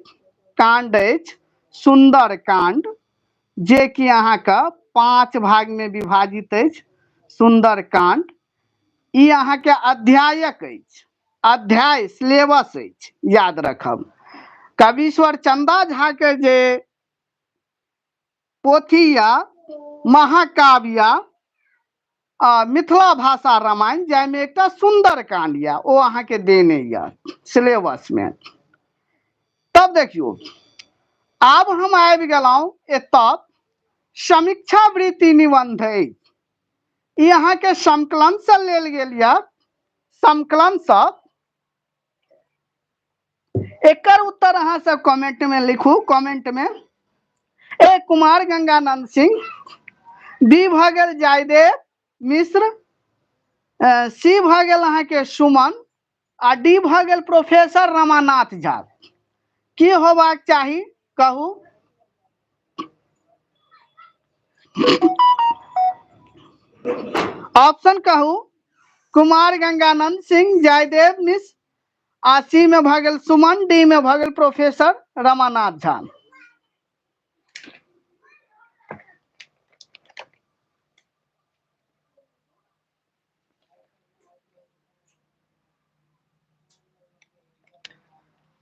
कांड अछि सुंदर कांड, जे कि अहाँके 5 भाग में विभाजित अछि सुंदर कांड, ई अहाँके अध्यायक अछि, अध्याय सिलेबस अछि, याद रखब। कवीश्वर चंदा झा के जे पोथी या महाकाव्य या मिथिला भाषा रामायण, जाहिमे एकटा सुंदर कांड या ओ अहाँके देने या सिलेबस में। तब देखियौ आब हम आबि गेलहुँ एतऽ समीक्षा वृत्ति निबंध अछि, ई अहाँके संकलन से लेल गेल या, संकलन से। एकर उत्तर अहाँ सब कमेंट में लिखू, कमेंट में। ए कुमार गंगानंद सिंह, बी भऽ गेल जयदेव मिश्र, सी भऽ गेल अहाँके सुमन, आ डी भऽ गेल प्रोफेसर रमानाथ झा। की होबाक चाही कहू? ऑप्शन कहू। कुमार गंगानंद सिंह, जयदेव मिश्र, आ सी में भऽ गेल सुमन, डी में भऽ गेल professor Ramanath Jha.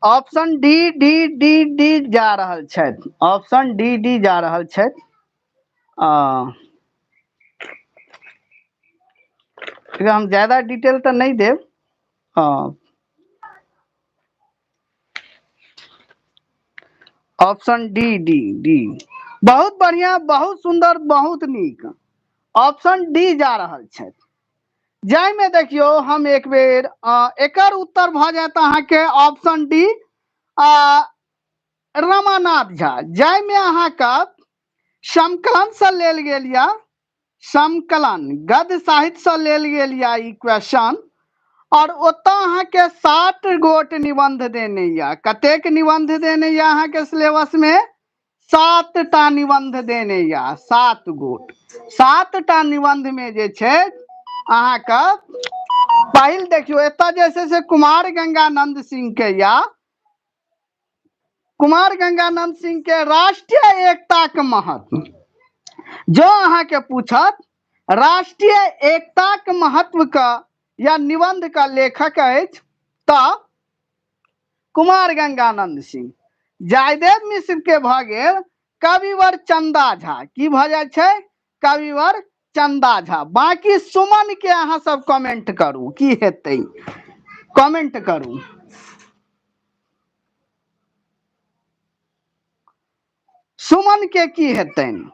Option D D D D जा रहल छथि, ऑप्शन डी डी जा रहल छथि। हम ज्यादा डिटेल तऽ नहि देब। ऑप्शन डी डी डी, बहुत बढ़िया, बहुत सुंदर, बहुत नीक, ऑप्शन डी जा रहल छथि। जाहिमे देखियौ हम एक बेर एकर उत्तर भऽ जायत अहाँके ऑप्शन डी। रमानाथ झा, जाहिमे अहाँके संकलन से लेल गेल यऽ, संकलन गद्य साहित्य से लेल गेल यऽ ई क्वेश्चन। और ओतऽ अहाँके 7 गोट निबंध देने यऽ। कतेक निबंध देने यऽ अहाँके सिलेबस में? 7टा निबंध देने यऽ, 7 गोट। 7टा निबंध में जे छै अहाँके पहिल देखियौ एतऽ जे छै से कुमार गंगानंद सिंह के या, कुमार गंगानंद सिंह के राष्ट्रीय एकता के महत्व। जो अहाँके पूछत राष्ट्रीय एकता के महत्व का या निबंध का लेखक अछि तऽ कुमार गंगानंद सिंह। जयदेव मिश्र के भऽ गेल कविवर चंदा झा। की भऽ जाइ छै? कविवर चंदा झा। बाकी सुमन के अहाँ सब कमेंट करू की हेतै, कमेंट करू। सुमन के की हेतनि?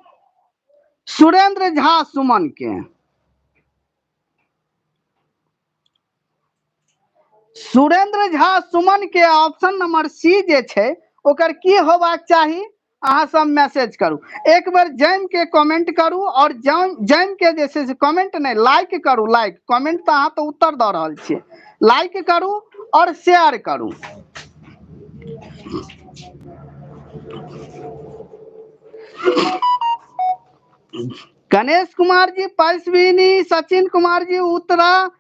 सुरेंद्र झा सुमन के। सुरेंद्र झा सुमन के ऑप्शन नंबर सी जे छै ओकर की होबाक चाही? अहाँ सब मैसेज करू, एक बेर जम के कमेंट करू और जम जम के जे छै से कमेंट नहि, लाइक करू। लाइक कमेंट तऽ अहाँ तऽ उत्तर दऽ रहल छियै, लाइक करू और शेयर करू। गणेश कुमार जी पशविनी, सचिन कुमार जी उत्तरा,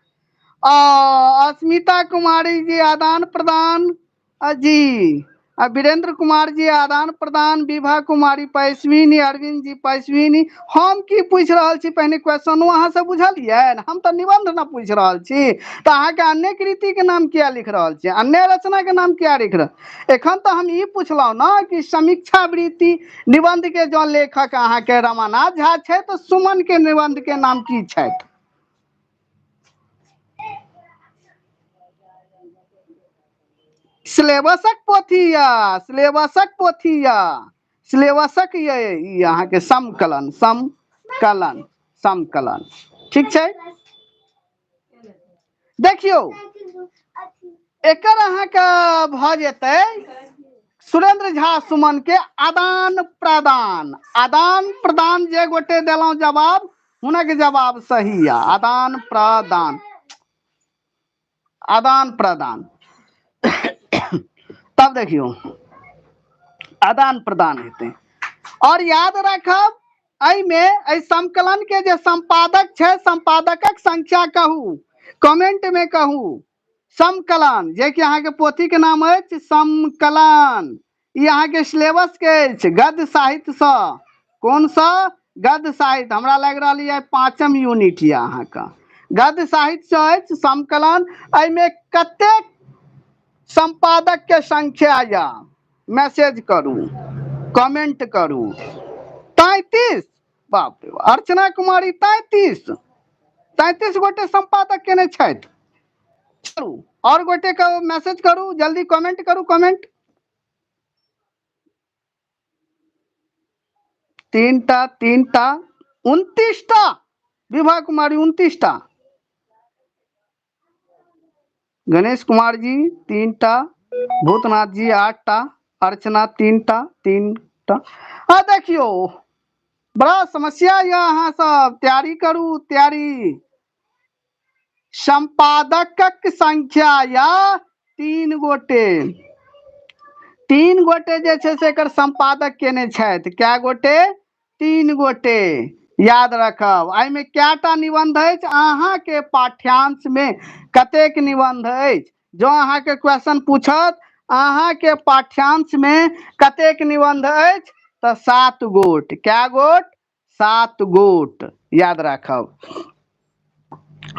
अस्मिता कुमारी जी आदान प्रदान जी, वीरेंद्र कुमार जी आदान प्रदान, विभा कुमारी पैसविनी, अरविंद जी पैसविनी। हम की पूछि रहल छी पहिने क्वेश्चनो अहाँ से बुझलियै? हम तऽ निबंध न पूछि रहल छी, तऽ अहाँके अन्य कृति के नाम किया लिख रहल छी, अन्य रचना के नाम किया लिख रहल? एखन तऽ हम ई पुछलहुँ ने कि समीक्षा वृत्ति निबंध के जो लेखक अहाँके रमानाथ झा छै, तऽ सुमन के निबंध के नाम की छथि? सिलेबसक पोथी या, सिलेबसक पोथी या, सिलेबसक ये ई अहाँके समकलन, समकलन, समकलन। ठीक छै, देखियौ एकर अहाँके भऽ जेतै सुरेंद्र झा सुमन के आदान प्रदान। आदान प्रदान जे गोटे देलहुँ जवाब, हुनक जवाब सही यऽ। आदान प्रदान, आदान प्रदान। तब देखियौ आदान प्रदान हेतै। और याद राखब एहिमे एहि संकलन के जे संपादक छै, संपादकक संख्या कहू, कमेंट में कहू। संकलन जे कि अहाँके पोथी के नाम अछि संकलन, ई अहाँके सिलेबस के अछि गद्य साहित्य सँ। कोन सा? गद्य साहित्य। हमरा लागि रहल यऽ 5म यूनिट यऽ अहाँके गद्य साहित्य सँ अछि संकलन। एहिमे कतेक संपादक के संख्या यऽ? मैसेज करू, कमेंट करू। 33, बाप रे, अर्चना कुमारी 33 गोटे संपादक केने छथि। चलू और गोटे के मैसेज करू, जल्दी कमेंट करू, कमेंट। 3टा, 3टा, 29टा, विभा कुमारी 29टा, गणेश कुमार जी 3टा, भूतनाथ जी 8टा, अर्चना 3टा, 3टा। आ देखियौ बड़ा समस्या यऽ, अहाँ सब तैयारी करू, तैयारी। संपादकक संख्या या 3 गोटे, 3 गोटे जे छै से एकर संपादक केने छथि। कै गोटे? 3 गोटे। याद रखब। एहिमे कएटा निबंध अछि? अहाँके पाठ्यांश में कतेक निबंध अछि? जो अहाँके क्वेश्चन पूछत अहाँके पाठ्यांश में कतेक निबंध अछि, तऽ 7 गोट। कै गोट? 7 गोट। याद राखब,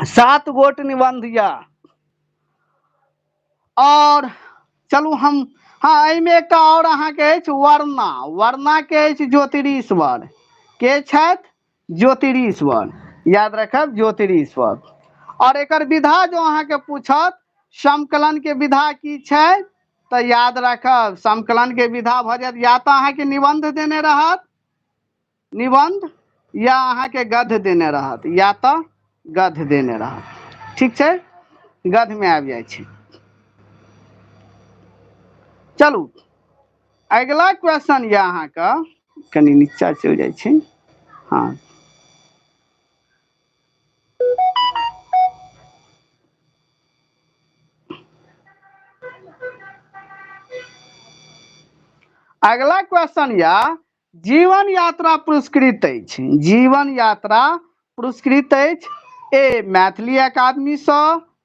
7 गोट निबंध या। और चलू हम, हाँ, एहिमे एकटा और अहाँके अछि वर्णा। वर्णा के अछि ज्योतिरीश्वर। के छथि? ज्योतिरीश्वर। याद रखब ज्योतिरीश्वर। और एकर विधा जो अहाँके पूछत संकलन के विधा की छै, तऽ याद राखब संकलन के विधा भऽ जायत या तऽ अहाँके निबंध देने रहत, निबंध, या अहाँके गद्य देने रहत, या तऽ गद्य देने रहत। ठीक छै, गद्य में आबि जाइ छै। चलू अगिला क्वेश्चन यऽ अहाँके, कनि नीचा चलि जाइ छै। हँ, अगिला क्वेश्चन यऽ, जीवन यात्रा पुरस्कृत अछि। जीवन यात्रा पुरस्कृत अछि ए मैथिली अकादमीसँ,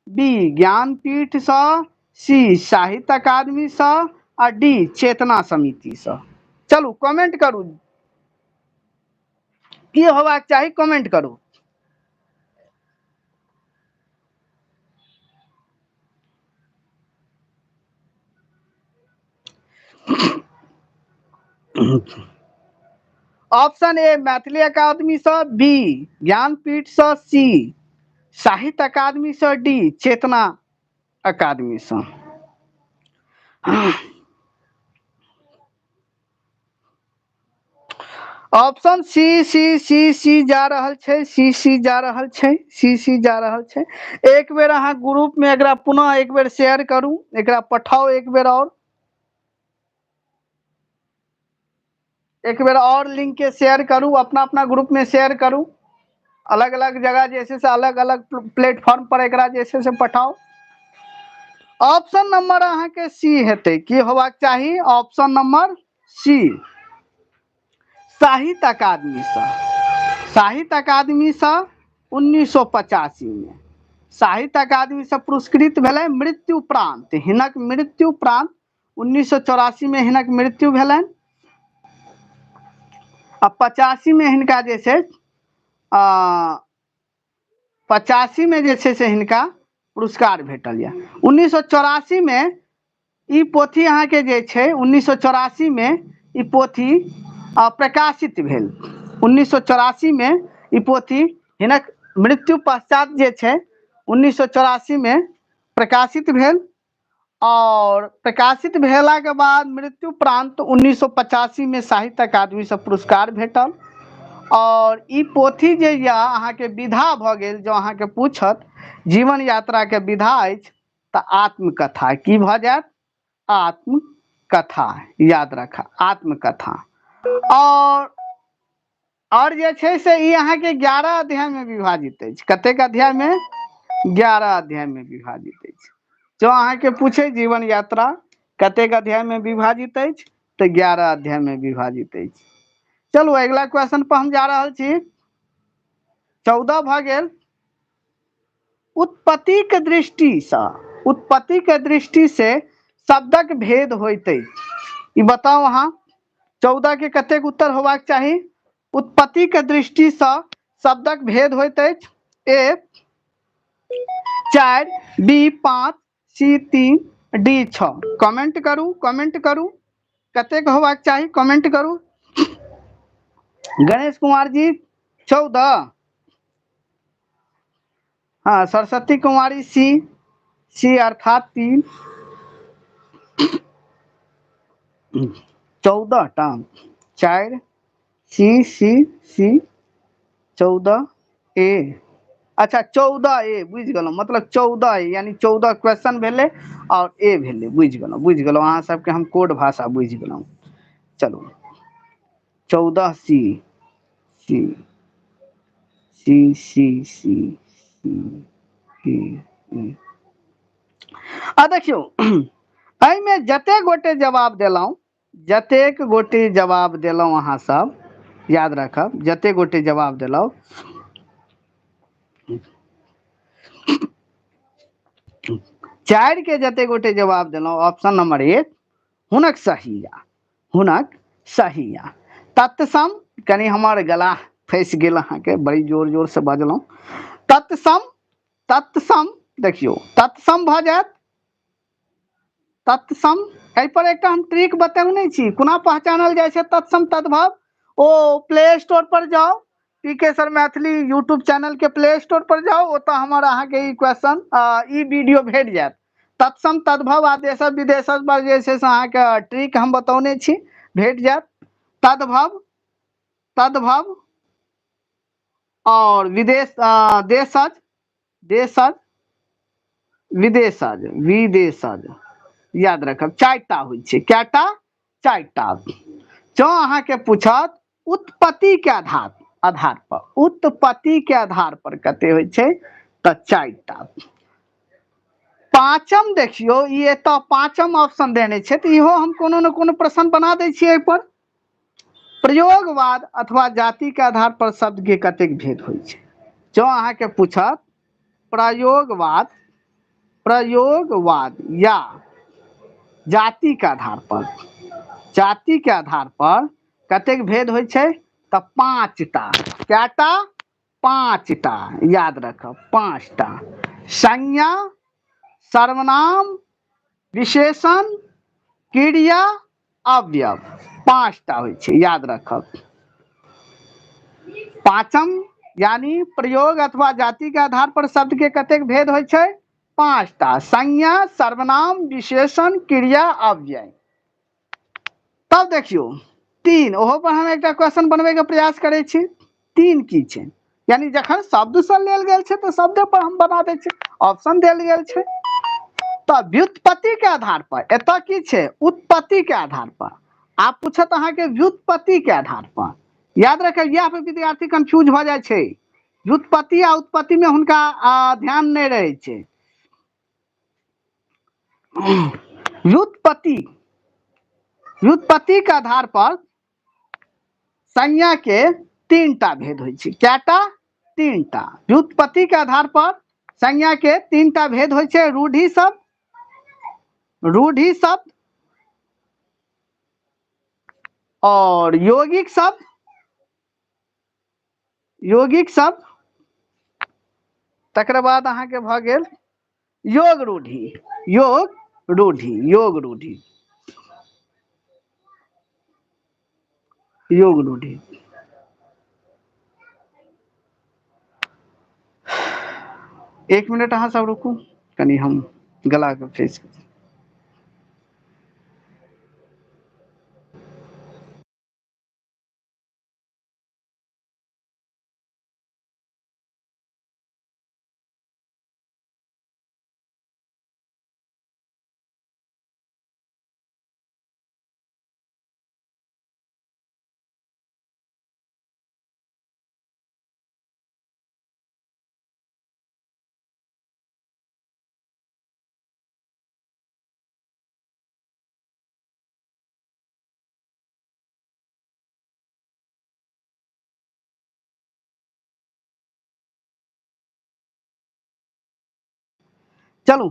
बी ज्ञानपीठसँ, सी साहित्य अकादमीसँ आ डी चेतना समितिसँ। चलू कमेंट करू, की होबाक चाही, कमेंट करू। ऑप्शन ए मैथिली अकादमीसँ, बी ज्ञानपीठसँ, सी साहित्य अकादमीसँ, डी चेतना अकादमीसँ। Option C C C C जा रहल छै, सी सी जा रहल छै, सी सी जा रहल छै। एक बेर अहाँ ग्रुप में एकरा पुनः एक बेर शेयर करू, एकरा पठाउ एक बेर और, एक बेर और लिंक के शेयर करू, अपना अपना ग्रुप में शेयर करू, अलग अलग जगह जे छै से अलग अलग प्लेटफॉर्म पर एकरा जे छै से पठाउ। ऑप्शन नंबर अहाँके सी हेतै। की होबाक चाही? Option number C, Sahitya अकादमीसँ। साहित्य अकादमीसँ 1985 मे साहित्य अकादमीसँ पुरस्कृत भेलै मृत्यु उपरांत। हिनक मृत्यु उपरांत 1984 मे हिनक मृत्यु भेलनि आ 85 मे हिनका जे छै, 85 मे जे छै से हिनका पुरस्कार भेटल यऽ। 1984 मे ई पोथी अहाँके जे छै, 1984 मे ई पोथी प्रकाशित भेल। 1984 मे ई पोथी हिनक मृत्यु पश्चात जे छै 1984 मे प्रकाशित भेल और प्रकाशित भेला के बाद मृत्यु उपरांत 1985 मे साहित्य अकादमी से पुरस्कार भेटल। और ई पोथी जे यऽ अहाँके विधा भऽ गेल, जँ अहाँके पूछत जीवन यात्रा के विधा अछि तऽ आत्मकथा। की भऽ जायत? आत्मकथा, याद रखा, आत्मकथा। और जे छै से ई अहाँके 11 अध्याय में विभाजित अछि। कतेक अध्याय में? 11 अध्याय में विभाजित अछि। जँ अहाँके पूछे जीवन यात्रा कतेक अध्याय में विभाजित अछि तऽ 11 अध्याय में विभाजित अछि। चलू अगिला क्वेश्चन पर हम जा रहल छी। 14 भऽ गेल। उत्पत्ति के दृष्टि से, उत्पत्ति के दृष्टि से शब्दक भेद होइत अछि। ई बताउ अहाँ, 14 के कतेक उत्तर होबाक चाही? उत्पत्ति के दृष्टि से शब्दक भेद होइत अछि। ए 4, बी 5, सी 3, डी 6। कमेंट करू, कमेंट करू, कतेक होबाक चाही, कमेंट करू। गणेश कुमार जी 14, हाँ सरस्वती कुमारी सी, सी अर्थात 3, 14 टा, 4, सी सी सी, 14 ए, अच्छा 14 ए, बुझि गेलहुँ, मतलब 14 ए यानी 14 क्वेश्चन भेलै और ए भेलै, बुझि गेलहुँ, बुझि गेलहुँ, अहाँ सबके हम कोड भाषा बुझि गेलहुँ। चलू 14 C C C C C C C ए। आ देखियौ एहिमे जते गोटे जवाब देलहुँ, जतेक गोटे जवाब देलहुँ अहाँ सब याद राखब, जते गोटे जवाब देलहुँ 4 के जते गोटे जवाब देलहुँ ऑप्शन नंबर 1 हुनक सही या, हुनक सही या। तत्सम, कनि हमर गला फँसि गेल अहाँके, बड़ी जोर जोर से बजलहुँ। तत्सम, तत्सम देखियौ तत्सम भऽ जायत। तत्सम, एहि पर एकटा हम ट्रिक बतौने छी कोना पहचानल जाइ छै तत्सम तद्भव। ओ प्ले स्टोर पर जाउ, P K sir Maithili YouTube channel के प्ले स्टोर पर जाउ, ओतऽ हमर अहाँके ई क्वेश्चन, ई वीडियो भेट जायत। तत्सम तद्भव आ देश विदेश पर जे छै से अहाँके ट्रिक हम बतौने छी, भेट जायत। तद्भव, तद्भव और विदेश, देशज, देशज, विदेशज, विदेशज, याद रखब 4टा होइ छै। कएटा? चारिटा। जँ अहाँके पूछत उत्पत्ति के आधार पर, उत्पत्ति के आधार पर कते होइ छै, तऽ चारिटा। पाँचम देखियौ, ई एतऽ पाँचम ऑप्शन देने छै, तऽ इहो हम कोनो ने कोनो प्रश्न बना दै छियै एहि पर। प्रयोगवाद अथवा जाति के आधार पर शब्द के कतेक भेद होइ छै। जँ अहाँके पूछत प्रयोगवाद, प्रयोगवाद या जाति के आधार पर, जाति के आधार पर कतेक भेद होइ छै, तऽ पाँचटा। कएटा? पाँचटा। याद रखब, पाँचटा। संज्ञा, सर्वनाम, विशेषण, क्रिया, अवयव, पाँचटा होइ छै, याद रखब। पाँचम यानी प्रयोग अथवा जाति के आधार पर शब्द के कतेक भेद होइ छै? पाँचटा। संज्ञा, सर्वनाम, विशेषण, क्रिया, अव्यय। तब देखियौ 3, ओहो पर हम एकटा क्वेश्चन बनबै के प्रयास करै छी। 3 की छै? यानी जखन शब्द से लेल गेल छै तऽ शब्दे पर हम बना दै छी, ऑप्शन देल गेल छै। तऽ व्युत्पत्ति के आधार पर एतऽ की छै? उत्पत्ति के आधार पर। आब पूछत अहाँके व्युत्पत्ति के आधार पर। याद रखब, इएह पर विद्यार्थी कंफ्यूज भऽ जाइ छै। व्युत्पत्ति आ उत्पत्ति में हुनका ध्यान नहि रहै छै। व्युत्पत्ति, व्युत्पत्ति के आधार पर संज्ञा के 3टा भेद होइ छै। कएटा? 3टा। व्युत्पत्ति के आधार पर संज्ञा के 3टा भेद होइ छै। रूढ़ि शब्द, रूढ़ि शब्द और यौगिक शब्द, यौगिक शब्द, तकर बाद अहाँके भऽ गेल योग रूढ़ि, योग रूढ़ि, योग रूढ़ि, योग रूढ़ि। एक मिनट अहाँ सब रुकू, कनि हम गला के फ्रेश करी। चलू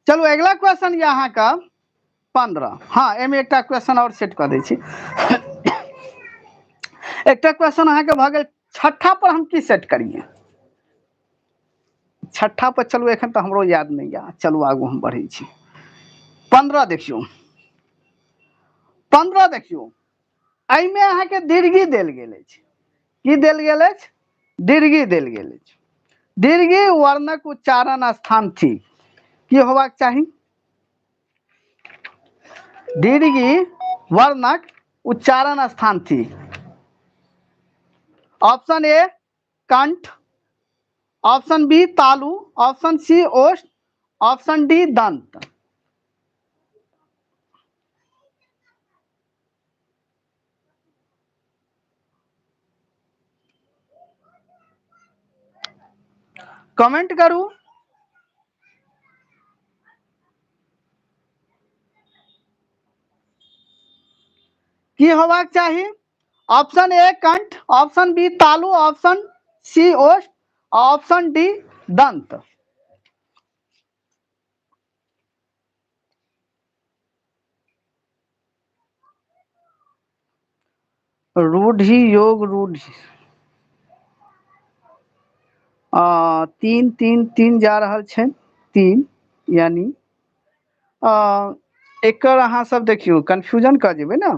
चलू अगला क्वेश्चन यऽ अहाँके 15। हाँ, एहिमे एकटा क्वेश्चन और सेट कऽ दै छी। एकटा क्वेश्चन अहाँके भऽ गेल। छठा पर हम की सेट करिए? छठा पर चलू, एखन तऽ हमरो याद नहि यऽ। चलू आगू हम बढ़ै छी। 15 देखियौ, 15 देखियौ, एहिमे अहाँके दीर्घी देल गेल अछि। की देल गेल अछि? दीर्घी देल गेल अछि। दीर्घी वर्णक उच्चारण स्थान थिक। की होबाक चाही? दीर्घी वर्णक उच्चारण स्थान थिक। ऑप्शन ए कंठ, ऑप्शन बी तालु, ऑप्शन सी ओष्ठ, ऑप्शन डी दंत। कमेंट करू। की होबाक चाही? ऑप्शन ए कंठ, ऑप्शन बी तालु, ऑप्शन सी ओष्ठ, ऑप्शन डी दंत। रूढ़ि योग रूढ़ि 3 3 3 जा रहल छै, 3 यानी एकर अहाँ सब देखियौ कंफ्यूजन कऽ जेबै ने।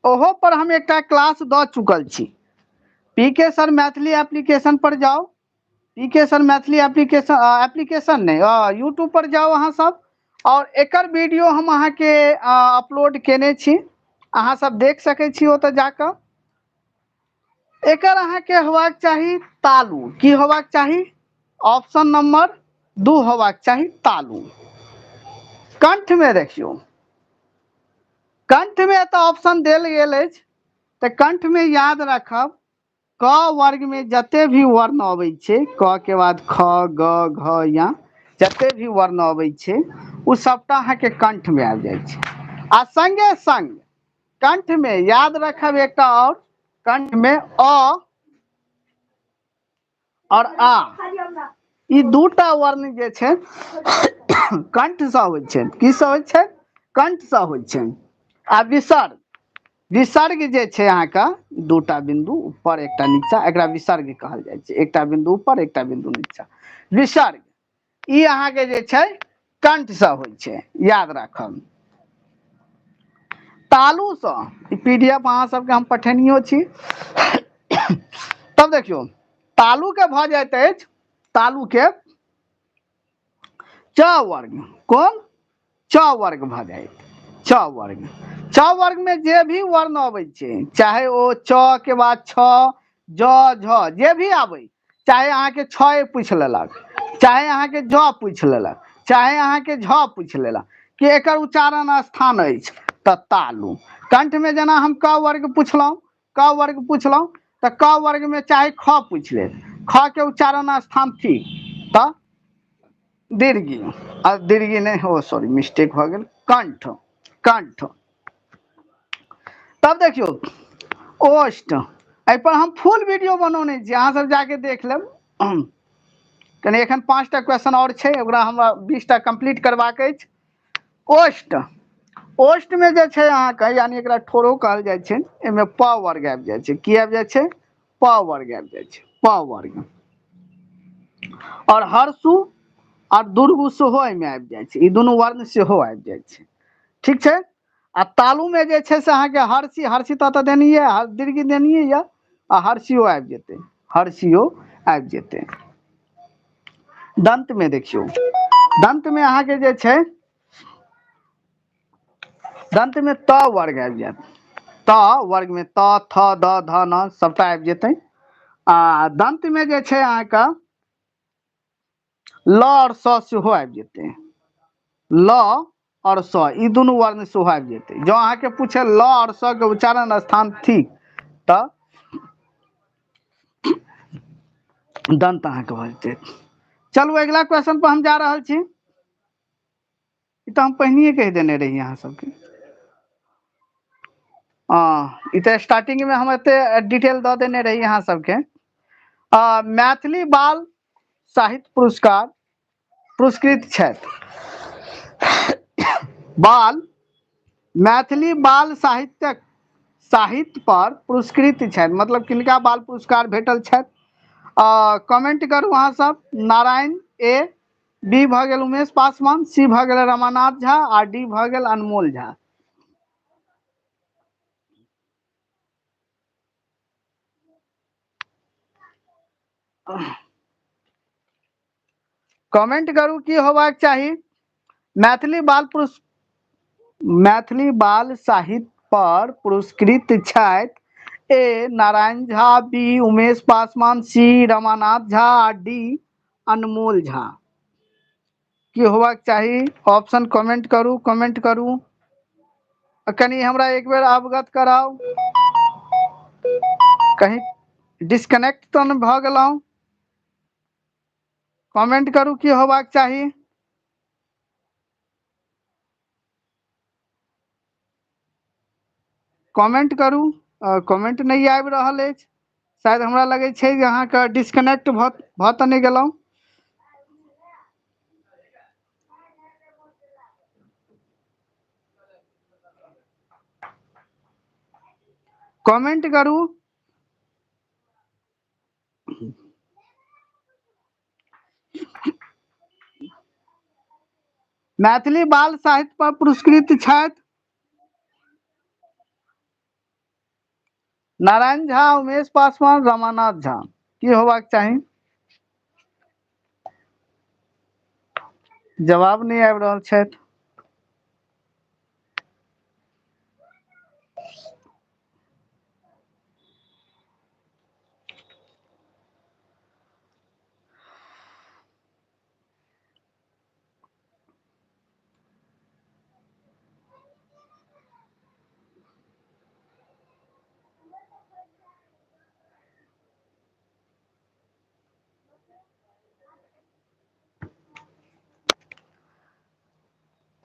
ओहो पर हम एकटा क्लास दऽ चुकल छी। पी के सर मैथिली एप्लीकेशन पर जाउ, पी के सर मैथिली एप्लीकेशन नहि, यूट्यूब पर जाउ अहाँ सब, और एकर वीडियो हम अहाँके अपलोड केने छी, अहाँ सब देख सकै छी ओतऽ जाकऽ। एकर अहाँके होबाक चाही तालु। की होबाक चाही? ऑप्शन नंबर 2 होबाक चाही तालु। कंठ में देखियौ, कंठ में एतऽ ऑप्शन देल गेल अछि, तऽ कंठ में याद राखब क वर्ग में जते भी वर्ण अबै छै, क के बाद ख ग घ या जते भी वर्ण अबै छै ओ सबटा अहाँके कंठ में आबि जाइ छै। आ संगे संग कंठ में याद रखब एकटा और, कंठ में अ और आ, ई दूटा वर्ण जे छै कंठ से होइ छै। की से होइ छै? कंठ से होइ छै। आ विसर्ग, विसर्ग जे छै अहाँके दूटा बिंदु ऊपर एकटा नीचा, एकरा विसर्ग कहल जाइ छै। एकटा बिंदु ऊपर एकटा बिंदु नीचा, विसर्ग ई अहाँके जे छै कंठ से होइ छै, याद राखब। तालू से ई पीडीएफ अहाँ सबके हम पठेनियो छी। तब देखियौ तालू के भऽ जाइत अछि, तालू के च वर्ग, कोन? च वर्ग भऽ जाइत, च वर्ग। च वर्ग में जे भी वर्ण अबै छै, चाहे ओ च के बाद छ ज झ जे भी आबै, चाहे अहाँके छ पूछि लेलक, चाहे अहाँके ज पूछि लेलक, चाहे अहाँके झ पूछि लेलक कि एकर उच्चारण स्थान अछि, तऽ तालू। कंठ में जेना हम क वर्ग पुछलहुँ, क वर्ग पुछलहुँ तऽ क वर्ग में चाहे ख पूछि लेत, ख के उच्चारण स्थान थिक तऽ दीर्घी, आ दीर्घी नहि हो, सॉरी मिस्टेक भऽ गेल, कंठ, कंठ। तब देखियौ ओष्ठ, एहि पर हम फुल वीडियो बनौने छी, अहाँ सब जाके देख लेब। कनि एखन 5टा क्वेश्चन और छै, ओकरा हमरा 20टा कंप्लीट करबाक अछि। ओष्ठ, ओष्ठ में जे छै अहाँके, यानी एकरा ठोरो कहल जाइ छै, एहिमे प वर्ग आबि जाइ छै। की आबि जाइ छै? प वर्ग आबि जाइ छै, प वर्ग। और हर्षु और दुर्गु सेहो एहिमे आबि जाइ छै, ई दुनू वर्ण सेहो आबि जाइ छै, ठीक छै। आ तालू में जे छै से अहाँके हर्षी, हर्षी तऽ देनिये, दीर्घी देनिये यऽ, आ हर्षियो आबि जेतै, हर्षियो आबि जेतै। दंत में देखियौ, दंत में अहाँके जे छै, दंत में त वर्ग आबि जायत, त वर्ग में त थ द ध न सबटा आबि जेतै। आ दंत में जे छै अहाँके ल और स सेहो आबि जेतै, ल और स ई दुनू वर्ण सेहो आबि जेतै। जँ अहाँके पूछे ल और स के उच्चारण स्थान थिक तऽ दंत अहाँके भऽ जेतै। चलू अगिला क्वेश्चन पर हम जा रहल छी। ई तऽ हम पहिनहिए कहि देने रही अहाँ सबके। ई तऽ स्टार्टिंग में हम एते डिटेल दऽ देने रही अहाँ सबके। मैथिली बाल साहित्य पुरस्कार पुरस्कृत छथि, बाल मैथिली बाल साहित्यक साहित्य पर पुरस्कृत छथि, मतलब किनका बाल पुरस्कार भेटल छथि? कमेंट करू अहाँ सब। नारायण ए, बी भऽ गेल उमेश पासवान, सी भऽ गेल रमानाथ झा, आ डी भऽ गेल अनमोल झा। कमेंट करू की होबाक चाही। मैथिली बाल पुरस् मैथिली बाल साहित्य पर पुरस्कृत छथि A Narayan Jha, B Umesh Paswan, C Ramanath Jha, आ डी अनमोल झा। की होबाक चाही? ऑप्शन कमेंट करू, कमेंट करू, कनि हमरा एक बेर अवगत कराउ, कहीं डिस्कनेक्ट तऽ नहि भऽ गेलहुँ। कमेंट करू की होबाक चाही। कमेंट करू, कमेंट नहि आबि रहल अछि, शायद हमरा लगै छै जे अहाँके डिस्कनेक्ट भऽ तऽ नहि गेलहुँ। कमेंट करू। मैथिली बाल साहित्य पर पुरस्कृत छथि नारायण झा, उमेश पासवान, रमानाथ झा। की होबाक चाही? जवाब नहि आबि रहल छथि।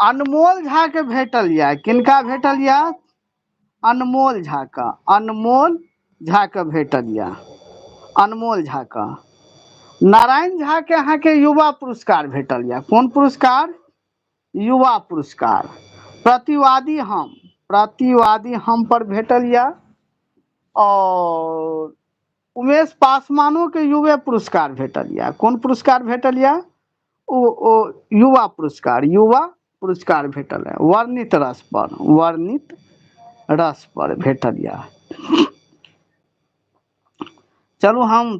अनमोल झा के भेटल यऽ। किनका भेटल यऽ? अनमोल झा के। अनमोल झा के भेटल यऽ, अनमोल झा के। नारायण झा के अहाँके युवा पुरस्कार भेटल यऽ। कोन पुरस्कार? युवा पुरस्कार। प्रतिवादी हम, प्रतिवादी हम पर भेटल यऽ। और उमेश पासवानो के युवे पुरस्कार भेटल यऽ। कोन पुरस्कार भेटल यऽ? ओ युवा पुरस्कार, युवा पुरस्कार भेटल है वर्णित रस पर, वर्णित रस पर भेटल यऽ। चलू हम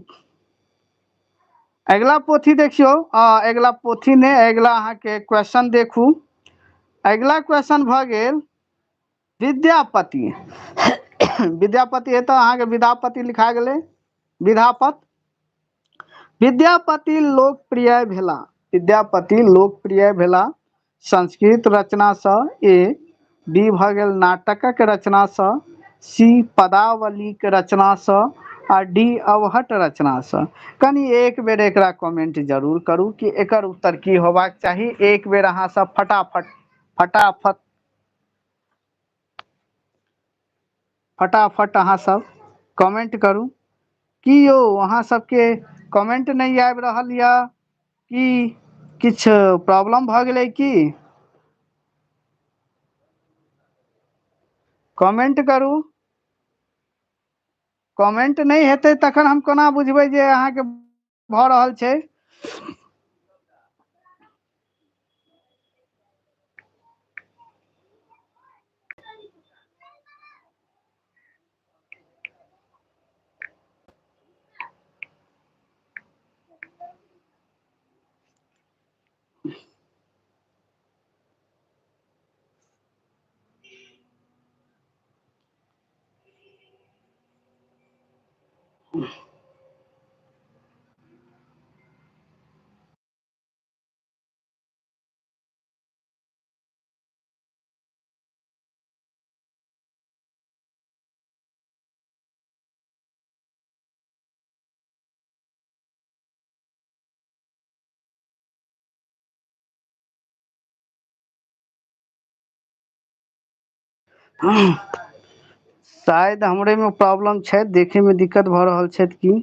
अगिला पोथी देखियौ। अगिला पोथी ने, अगिला अहाँके क्वेश्चन देखू। अगिला क्वेश्चन भऽ गेल विद्यापति। विद्यापति एतऽ अहाँके विद्यापति लिखा गेलै, विधापत। विद्यापति लोकप्रिय भेला, विद्यापति लोकप्रिय भेला संस्कृत रचनासँ ए, बी भऽ गेल नाटकक रचनासँ, सी पदावलीक रचनासँ आ डी अवहट रचनासँ। कनि एक बेर एकरा कमेंट जरूर करू कि एकर उत्तर की होबाक चाही। एक बेर अहाँ सब फटाफट फटाफट फटाफट अहाँ सब कमेंट करू। की यौ अहाँ सबके कमेंट नहि आबि रहल यऽ की किछु प्रॉब्लम भऽ गेलै की? कमेंट करू। कमेंट नहि हेतै तखन हम कोना बुझबै जे अहाँके भऽ रहल छै। शायद हमरे में प्रॉब्लम छै, देखे में दिक्कत भऽ रहल छै की।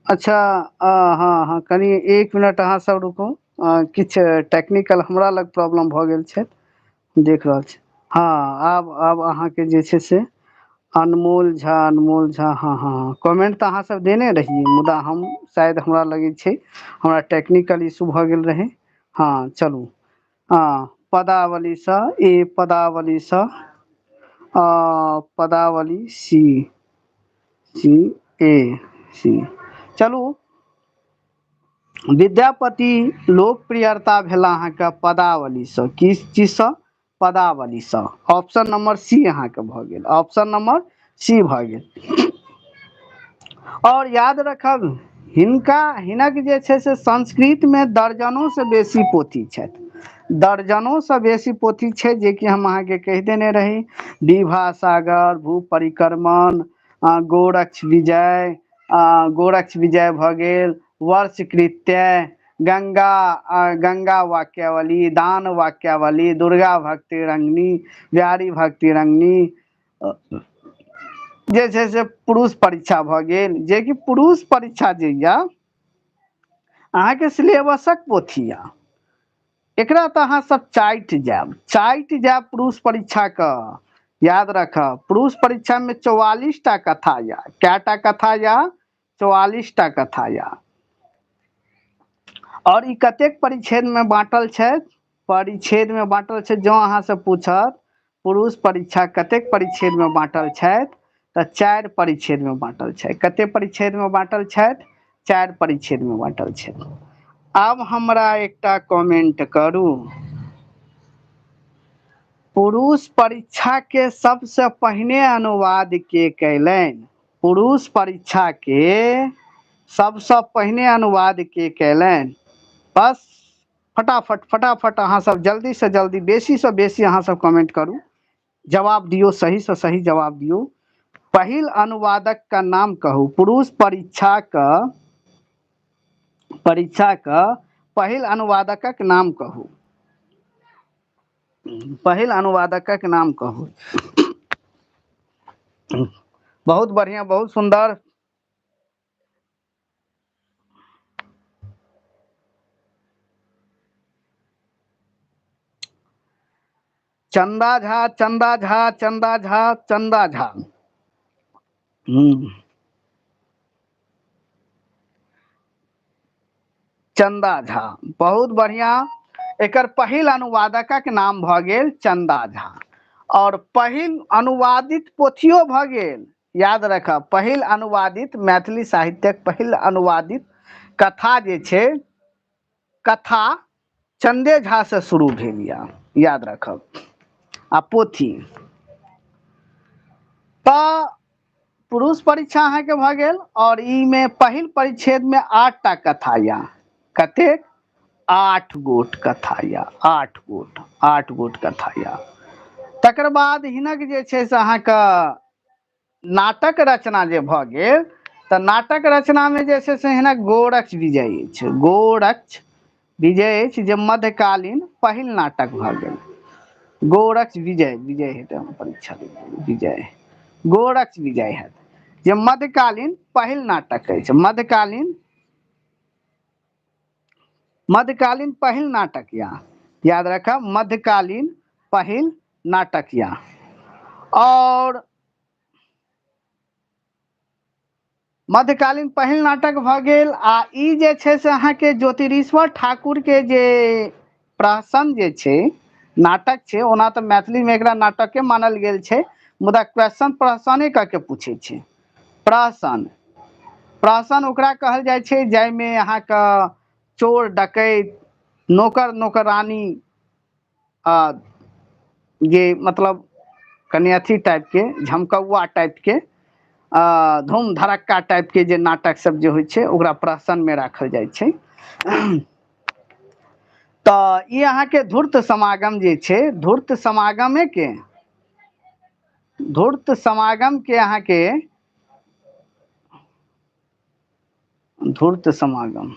अच्छा, हँ हँ, कनि एक मिनट अहाँ सब रुकू, किछु टेक्निकल हमरा लग प्रॉब्लम भऽ गेल छै, देख रहल छी। हँ, आब अहाँके जे छै से अनमोल झा, अनमोल झा, हँ हँ हँ, कमेंट तऽ अहाँ सब देने रहियै, मुदा हम शायद हमरा लगै छै हमरा टेक्निकल इशू भऽ गेल रहै। हँ चलू, हँ पदावलीसँ ए, पदावलीसँ पदावली सी, सी ए सी। चलू, विद्यापति लोकप्रियता भेला अहाँके पदावलीसँ। की चीजसँ? पदावलीसँ। ऑप्शन नंबर सी अहाँके भऽ गेल, ऑप्शन नंबर सी भऽ गेल। और याद रखब हिनक जे छै से संस्कृत में दर्जनों से बेसी पोथी छथि, दर्जनों से बेसी पोथी छै, जे कि हम अहाँके कहि देने रही। विभा सागर, भू परिक्रमण, गोरक्ष विजय, गोरक्ष विजय भऽ गेल, वर्ष कृत्य, गंगा वाक्यावली, दान वाक्यावली, दुर्गा भक्ति रंगनी, व्यारी भक्ति रंगनी, जे छै से पुरुष परीक्षा भऽ गेल, जे कि पुरुष परीक्षा जे यऽ अहाँके सिलेबसक पोथी यऽ, एकरा तऽ अहाँ सब चाटि जायब, चाटि जायब पुरुष परीक्षा के। याद रखब पुरुष परीक्षा में 44 टा कथा यऽ। कएटा कथा यऽ? 44 टा कथा यऽ। और ई कतेक परिच्छेद में बाँटल छै? परिच्छेद में बाँटल छै। जँ अहाँ से पूछत पुरुष परीक्षा कतेक परिच्छेद में बाँटल छथि, तऽ 4 परिच्छेद में बाँटल छै। कतेक परिच्छेद में बाँटल छथि? 4 परिच्छेद में बाँटल छै। आब हमरा एकटा कमेंट करू, पुरुष परीक्षा के सबसे पहिने अनुवाद के कयलनि? पुरुष परीक्षा के सबसे पहिने अनुवाद के कयलनि? बस फटाफट फटाफट अहाँ सब जल्दी से जल्दी, बेसी से बेसी अहाँ सब कमेंट करू, जवाब दियौ, सही से सही जवाब दियौ। पहिल अनुवादक का नाम कहू। पुरुष परीक्षाक पहिल अनुवादकक नाम कहू। पहिल अनुवादकक नाम कहू। बहुत बढ़िया, बहुत सुंदर। चंदा झा, चंदा झा, चंदा झा, चंदा झा। हम्म चंदा झा, बहुत बढ़िया। एकर पहिल अनुवादकक नाम भऽ गेल चंदा झा। और पहिल अनुवादित पोथियो भऽ गेल। याद रखब, पहिल अनुवादित मैथिली साहित्यक पहिल अनुवादित कथा जे छै, कथा चंदे झा से शुरू भेल या, याद रखब। आ पोथी तऽ पुरुष परीक्षा अहाँके भऽ गेल। और ई मे पहिल परिच्छेद में 8टा कथा या। कतेक? 8 गोट कथा या, 8 गोट, 8 गोट कथा या। तकर बाद हिनक जे छै से अहाँके नाटक रचना जे भऽ गेल, तऽ नाटक रचना में जे छै से हिनक गोरक्ष विजय अछि। गोरक्ष विजय अछि जे मध्यकालीन पहिल नाटक भऽ गेल। गोरक्ष विजय, विजय हेतै, हम परीक्षा देबै, विजय, गोरक्ष विजय हैत जे मध्यकालीन पहिल नाटक अछि। मध्यकालीन पहिल नाटक या, याद रखब, मध्यकालीन पहिल नाटक या। और मध्यकालीन पहिल नाटक भऽ गेल। आ ई जे छै से अहाँके ज्योतिरीश्वर ठाकुर के जे प्रहसन जे छै नाटक छै, ओना तऽ मैथिली में एकरा नाटके मानल गेल छै, मुदा क्वेश्चन प्रहसने कऽ के पूछै छै। प्रहसन, प्रहसन ओकरा कहल जाइ छै जाहिमे अहाँके चोर डकैत नौकर नौकरानी जे मतलब कनि अथी टाइप के झमकौआ टाइप के धूम धड़क्का टाइप के जे नाटक सब जे होइ छै ओकरा प्रहसन में राखल जाइ छै। तऽ ई अहाँके धूर्त समागम जे छै, धूर्त समागमे के, धूर्त समागम के अहाँके धूर्त समागम,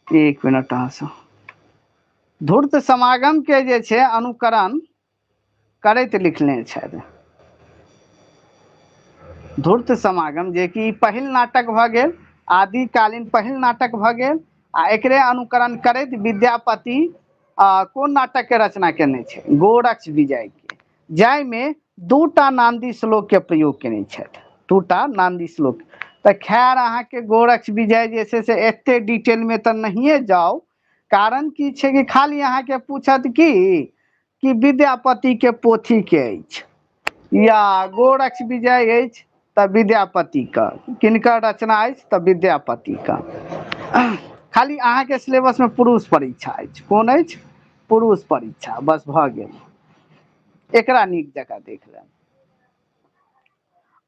एक मिनट अहाँ से, धूर्त समागम के जे छै अनुकरण करैत लिखने छथि। धूर्त समागम जे कि पहिल नाटक भऽ गेल, आदिकालीन पहिल नाटक भऽ गेल। आ एकरे अनुकरण करैत विद्यापति कोन नाटक के रचना केने छै? गोरक्ष विजय के, जाहिमे 2टा नांदी श्लोक के प्रयोग केने छथि, 2टा नांदी श्लोक। तऽ खैर अहाँके गोरक्ष विजय जे छै से एते डिटेल में तऽ नहिये जाउ, कारण की छै कि खाली अहाँके पूछत कि विद्यापति के पोथी के अछि या गोरक्ष विजय अछि तऽ विद्यापति के किनकर रचना अछि तऽ विद्यापति के। खाली अहाँके सिलेबस में पुरुष परीक्षा अछि। कोन अछि? पुरुष परीक्षा, बस भऽ गेल। एकरा नीक जकाँ देख लेब।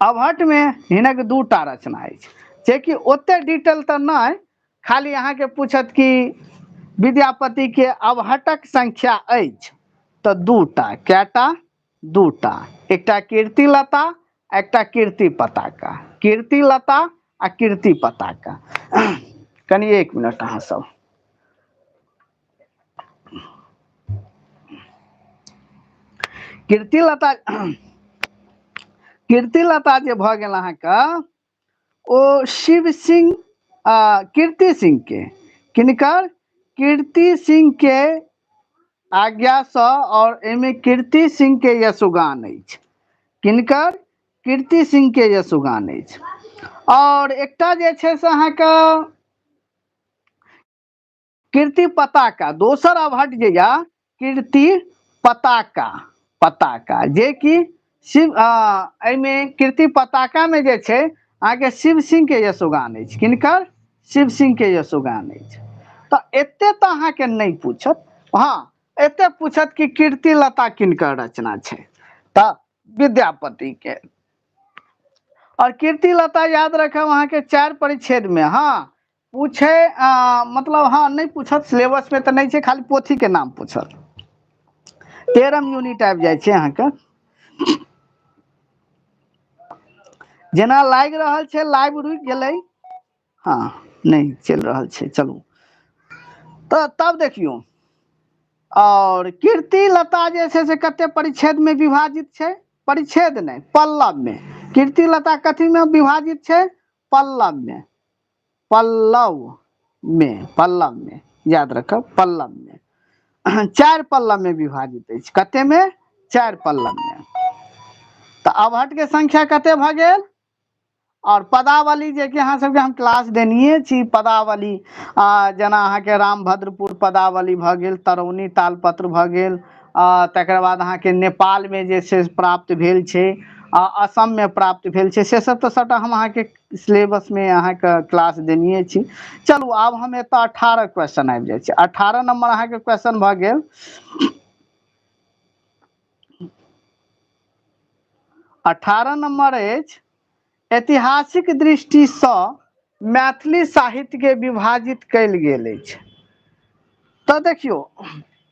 अवहट्ठ में हिनक 2टा रचना अछि, जेकि ओते डिटेल तऽ नहि, खाली अहाँके पूछत कि विद्यापति के अवहट्ठक संख्या अछि तऽ 2टा। कएटा? 2टा। एकटा कीर्तिलता, एकटा कीर्ति पताका। कीर्तिलता आ कीर्ति पताका। कनि एक मिनट अहाँ सब। कीर्तिलता, कीर्तिलता जे भऽ गेल अहाँके, ओ शिव सिंह कीर्ति सिंह के, किनकर? कीर्ति सिंह के आज्ञासँ, और एहिमे कीर्ति सिंह के यशोगान अछि। किनकर? कीर्ति सिंह के यशोगान अछि। और एकटा जे छै से अहाँके कीर्ति पताका, दोसर अवहट्ठ जे या कीर्ति पताका, पताका जे कि शिव, एहिमे कीर्ति पताका में जे छै अहाँके शिव सिंह के यशोगान अछि। किनकर? शिव सिंह के यशोगान अछि। तऽ एते तऽ अहाँके नहि पूछत, हँ एते पूछत कि कीर्तिलता किनकर रचना छै तऽ विद्यापति के। और कीर्तिलता याद रखब अहाँके 4 परिच्छेद में, हाँ पूछे, मतलब हाँ नहीं पूछत, सिलेबस में तो नहीं छै, खाली पोथी के नाम पूछत। 13म यूनिट आबि जाइ छै अहाँके। जेना लागि रहल छै लाइव रुकि गेलै, हँ नहि चलि रहल छै। चलू तऽ तब देखियौ, और कीर्ति लता जे छै से कते परिच्छेद में विभाजित छै? परिच्छेद नहि, पल्लव में। कीर्ति लता कथी में विभाजित छै? पल्लव में, पल्लव में, पल्लव में, याद रखब पल्लव में। 4 पल्लव में विभाजित अछि। कते में? 4 पल्लव में। तऽ अवहट्ठ के संख्या कते भऽ गेल? और पदावली जे कि अहाँ सबके हम क्लास देनिये छी, पदावली जेना अहाँके रामभद्रपुर पदावली भऽ गेल, तरौनी तालपत्र भऽ गेल, तकर बाद अहाँके नेपाल में जे छै प्राप्त भेल छै, असम में प्राप्त भेल छै, से सब तऽ सबटा हम अहाँके सिलेबस में अहाँके क्लास देनिये छी। चलू आब हम एतऽ 18 क्वेश्चन आबि जाइ छै। 18 नंबर अहाँके क्वेश्चन भऽ गेल। 18 नंबर अछि, ऐतिहासिक दृष्टिसँ मैथिली साहित्य के विभाजित कयल गेल अछि। तऽ देखियौ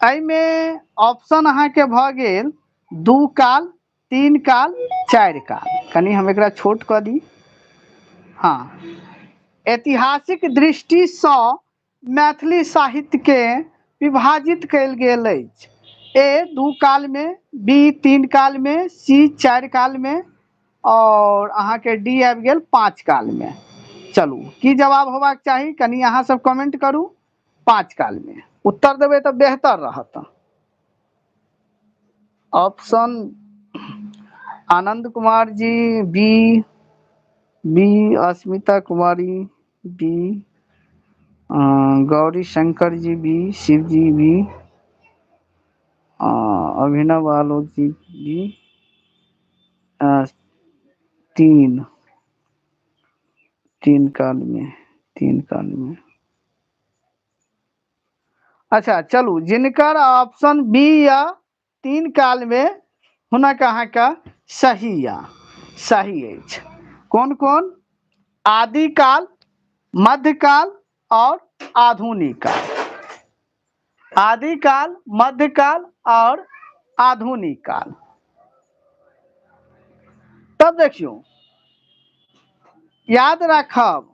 एहिमे ऑप्शन अहाँके भऽ गेल 2 काल, 3 काल, 4 काल। कनि हम एकरा छोट कऽ दी। हाँ, ऐतिहासिक दृष्टिसँ मैथिली साहित्य के विभाजित कयल गेल अछि। ए 2 काल में, बी 3 काल में, सी 4 काल में, और अहाँके डी आबि गेल 5 काल में। चलू की जवाब होबाक चाही, कनि अहाँ सब कमेंट करू। 5 काल में उत्तर देबै तऽ बेहतर रहत। Option Anand Kumar ji B, B Asmita Kumari B, Gauri Shankar ji B, Shiv ji B, Abhinav Alok ji B, 3, 3 काल में, 3 काल में। अच्छा चलू, जिनकर ऑप्शन बी या 3 काल में हुनक अहाँके सही या सही अछि। कोन कोन? आदिकाल, मध्यकाल और आधुनिक काल। आदिकाल, मध्यकाल और आधुनिक काल। तब देखियौ, याद राखब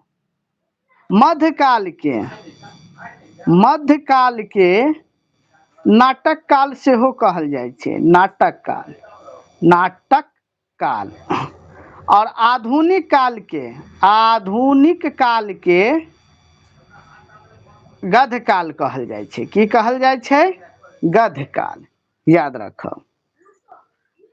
मध्यकाल के नाटक काल सेहो कहल जाइ छै, नाटक काल, नाटक काल। और आधुनिक काल के गद्य काल कहल जाइ छै। की कहल जाइ छै? गद्य काल। याद राखब,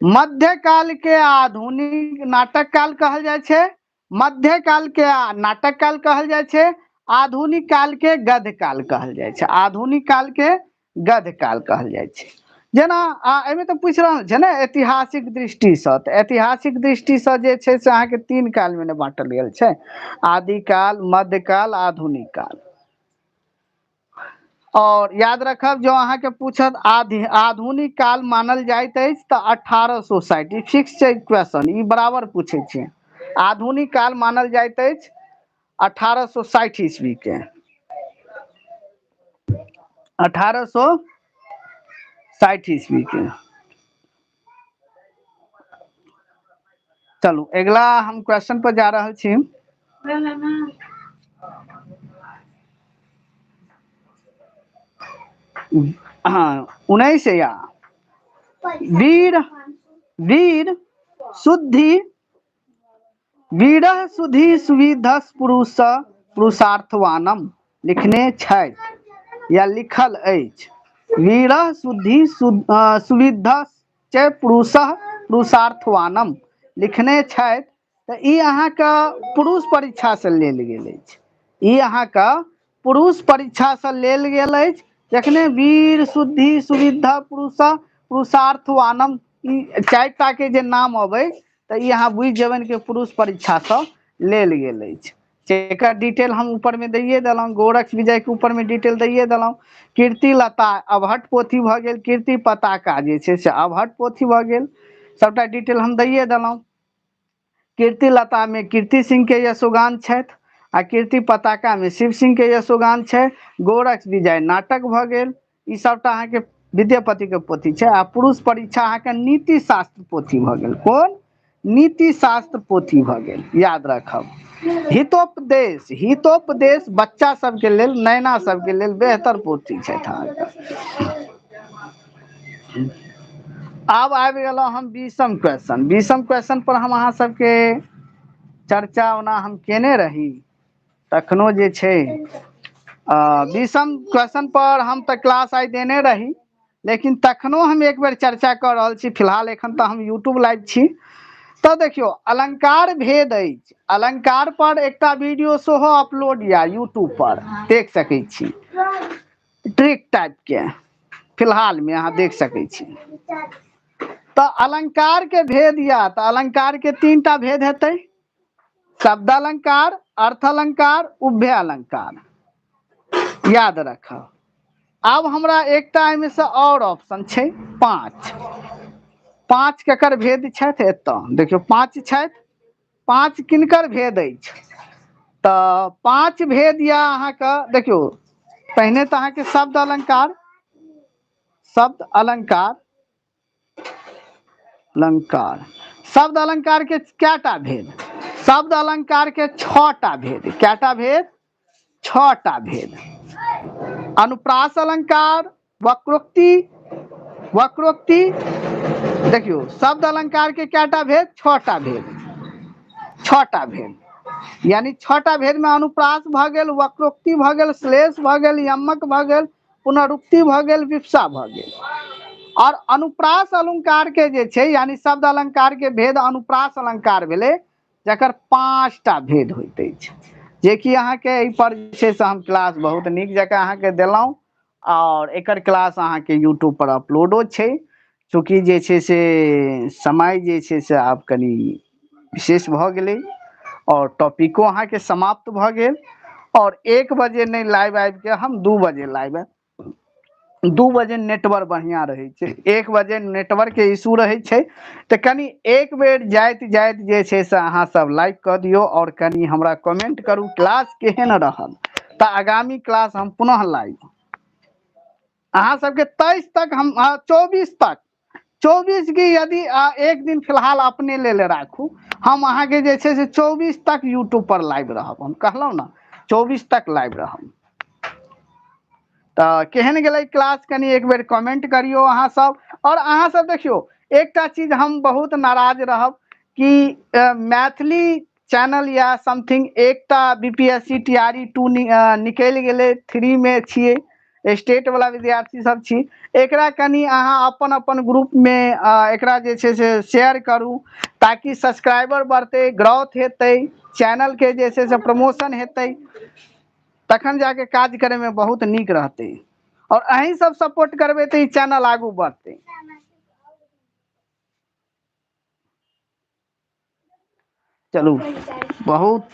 मध्यकाल के आधुनिक नाटक काल कहल जाइ छै, मध्यकाल के नाटक काल कहल जाइ छै, आधुनिक काल के गद्य काल कहल जाइ छै, आधुनिक काल के गद्य काल कहल जाइ छै। जेना एहिमे तऽ पूछि रहल छै ने ऐतिहासिक दृष्टिसँ, तऽ ऐतिहासिक दृष्टिसँ जे छै से अहाँके 3 काल मे ने बाँटल गेल छै, आदिकाल, मध्यकाल, आधुनिक काल। और याद रखब, जो अहाँके पूछत आधुनिक काल मानल जाइत अछि तऽ 1860, ई फिक्स छै क्वेश्चन, ई बराबर पूछै छै। आधुनिक काल मानल जाइत अछि 1860 ईस्वी के, 1860 ईस्वी के। चलू अगला हम क्वेश्चन पर जा रहल छी। हाँ, 19 या वीर शुद्धि, वीरह सुधि सुविधस पुरुष पुरुषार्थवानम लिखने छथि या लिखल अछि। वीरह सुधि सुविधस च पुरुषः पुरुषार्थवानम लिखने छथि, तऽ ई अहाँके पुरुष परीक्षा से लेल गेल अछि। ई अहाँके पुरुष परीक्षा से लेल गेल अछि। जखने वीर शुद्धि सुविधा पुरुष पुरुषार्थवानम ई 4टा के जे नाम अबै तऽ ई अहाँ बुझि जेबनि कि पुरुष परीक्षा से लेल गेल अछि। एकर डिटेल हम ऊपर में दैये देलहुँ, गोरक्ष विजय के ऊपर में डिटेल दैये देलहुँ। कीर्ति लता अवहट्ठ पोथी भऽ गेल, कीर्ति पताका जे छै से अवहट्ठ पोथी भऽ गेल, सबटा डिटेल हम दैये देलहुँ। कीर्ति लता में कीर्ति सिंह के यशोगान छथि आ कीर्ति पताका में शिव सिंह के यशोगान छै। गोरक्ष विजय नाटक भऽ गेल। ई सबटा अहाँके विद्यापति के पोथी छै। आ पुरुष परीक्षा अहाँके नीति शास्त्र पोथी भऽ गेल। कोन? नीति शास्त्र पोथी भऽ गेल, याद राखब। हितोपदेश, हितोपदेश बच्चा सबके लेल, नैना सबके लेल बेहतर पोथी छथि अहाँके। आब आबि गेलहुँ हम 20म क्वेश्चन। 20म क्वेश्चन पर हम अहाँ सबके चर्चा ओना हम केने रही, तखनो जे छै 20म क्वेश्चन पर हम तऽ क्लास आइ देने रही, लेकिन तखनो हम एक बेर चर्चा कऽ रहल छी। फिलहाल एखन तऽ हम यूट्यूब लाइव छी। तऽ देखियौ, अलंकार भेद अछि, अलंकार पर एकटा वीडियो सेहो अपलोड या यूट्यूब पर देख सकै छी, ट्रिक टाइप के फिलहाल में अहाँ देख सकै छी। तऽ अलंकार के भेद या तऽ अलंकार के 3टा भेद हेतै, शब्द अलंकार, अर्थ अलंकार, उभय अलंकार, याद रखब। आब हमरा एकटा एहिमे से और ऑप्शन छै 5। 5 केकर भेद छथि? एतऽ देखियौ 5 छथि। 5 किनकर भेद अछि? तऽ 5 भेद या अहाँके देखियौ, पहिने तऽ अहाँके शब्द अलंकार, शब्द अलंकार, अलंकार, शब्द अलंकार के कएटा भेद? शब्द अलंकार के 6टा भेद। कएटा भेद? 6टा भेद। अनुप्रास अलंकार, वक्रोक्ति, वक्रोक्ति, देखियौ शब्द अलंकार के कएटा भेद? 6टा भेद, 6टा भेद, यानी 6टा भेद में अनुप्रास भऽ गेल, वक्रोक्ति भऽ गेल, श्लेष भऽ गेल, यमक भऽ गेल, पुनरुक्ति भऽ गेल, विप्सा भऽ गेल। और अनुप्रास अलंकार के जे छै, यानी शब्द अलंकार के भेद अनुप्रास अलंकार भेलै, जकर 5टा भेद होइत अछि, जेकि अहाँके एहि पर जे छै से हम क्लास बहुत नीक जकाँ अहाँके देलहुँ, और एकर क्लास अहाँके यूट्यूब पर अपलोडो छै। चूँकि जे छै से समय जे छै से आब कनि विशेष भऽ गेलै और टॉपिको अहाँके समाप्त भऽ गेल, और 1 बजे नहि लाइव आबि के हम 2 बजे लाइव आयब। 2 बजे नेटवर्क बढ़िया रहै छै, 1 बजे नेटवर्क के इशू रहै छै, तऽ कनि एक बेर जाइत जाइत जे छै से अहाँ सब लाइक कऽ दियौ और कनि हमरा कमेंट करू क्लास केहन रहल, तऽ आगामी क्लास हम पुनः लाइव अहाँ सबके 23 तक हम, 24 तक, 24 की यदि एक दिन फिलहाल अपने लेल राखू, हम अहाँके जे छै से 24 तक यूट्यूब पर लाइव रहब। हम कहलहुँ ने 24 तक लाइव रहब। तऽ केहन गेलै क्लास कनि एक बेर कमेंट करियौ अहाँ सब। और अहाँ सब देखियौ एकटा चीज हम बहुत नाराज रहब कि मैथिली चैनल या समथिंग एकटा B P S C T R E 2 निकलि गेलै, 3 में छियै, स्टेट वाला विद्यार्थी सब छी, एकरा कनि अहाँ अपन अपन ग्रुप में एकरा जे छै से शेयर करू, ताकि सब्सक्राइबर बढ़तै, ग्रोथ हेतै, चैनल के जे छै से प्रमोशन हेतै, तखन जाके काज करे में बहुत नीक रहतै। और अहीं सब सपोर्ट करबै तऽ ई चैनल आगू बढ़तै। चलू बहुत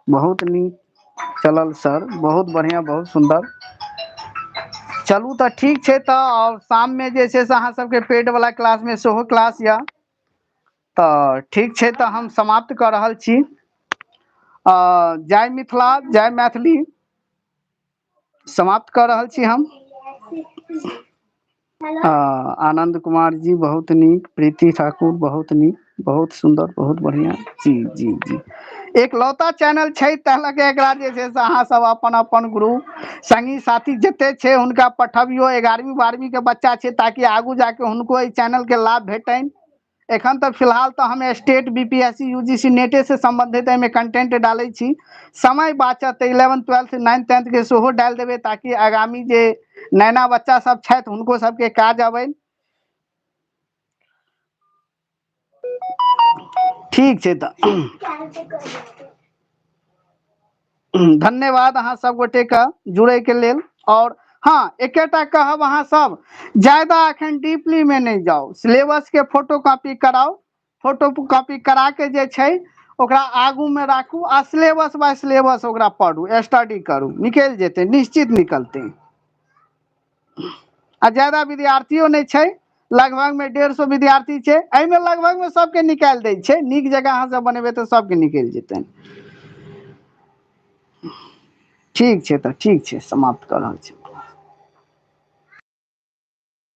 बहुत नीक चलल सर, बहुत बढ़िया, बहुत सुंदर। चलू तऽ ठीक छै। तऽ और शाम में जे छै से अहाँ सबके पेड वाला क्लास में सेहो क्लास यऽ, तऽ ठीक छै, तऽ हम समाप्त कऽ रहल छी। जय मिथिला, जय मैथिली, समाप्त कऽ रहल छी हम। आनंद कुमार जी बहुत नीक, प्रीति ठाकुर बहुत नीक, बहुत सुंदर, बहुत बढ़िया जी जी जी। एकलौता चैनल छै तै लऽ के एकरा जे छै से अहाँ सब अपन अपन ग्रुप संगी साथी जते छै हुनका पठबियौ, 11वीं 12वीं के बच्चा छै, ताकि आगू जाके हुनको एहि चैनल के लाभ भेटनि। एखन तऽ फिलहाल तऽ हम state B P S C U G C नेटे से संबंधित एहिमे कंटेंट डालै छी, समय बाँचत तऽ 11th 12th 9th 10th के सेहो डालि देबै, ताकि आगामी जे नैना बच्चा सब छथि हुनको सबके काज अबनि। ठीक छै, तऽ धन्यवाद अहाँ सब गोटे के जुड़े के लेल। और हाँ, एकेटा कहब अहाँ सब ज्यादा अखन डीपली में नहीं जाओ, सिलेबस के फोटो कॉपी कराओ, फोटो कॉपी करा के जे छै ओकरा आगू में राखू आ सिलेबस बाय सिलेबस ओकरा पढ़ू, स्टडी करू, निकलि जेतै, निश्चित निकलतै। आ ज्यादा विद्यार्थियों नहीं छै, लगभग में 150 विद्यार्थी छै, एहिमे लगभग में सबके निकालि दै छै, नीक जगह अहाँ सब बनेबै तऽ सबके निकलि जेतै। ठीक छै, तऽ ठीक छै, समाप्त कऽ रहल छी।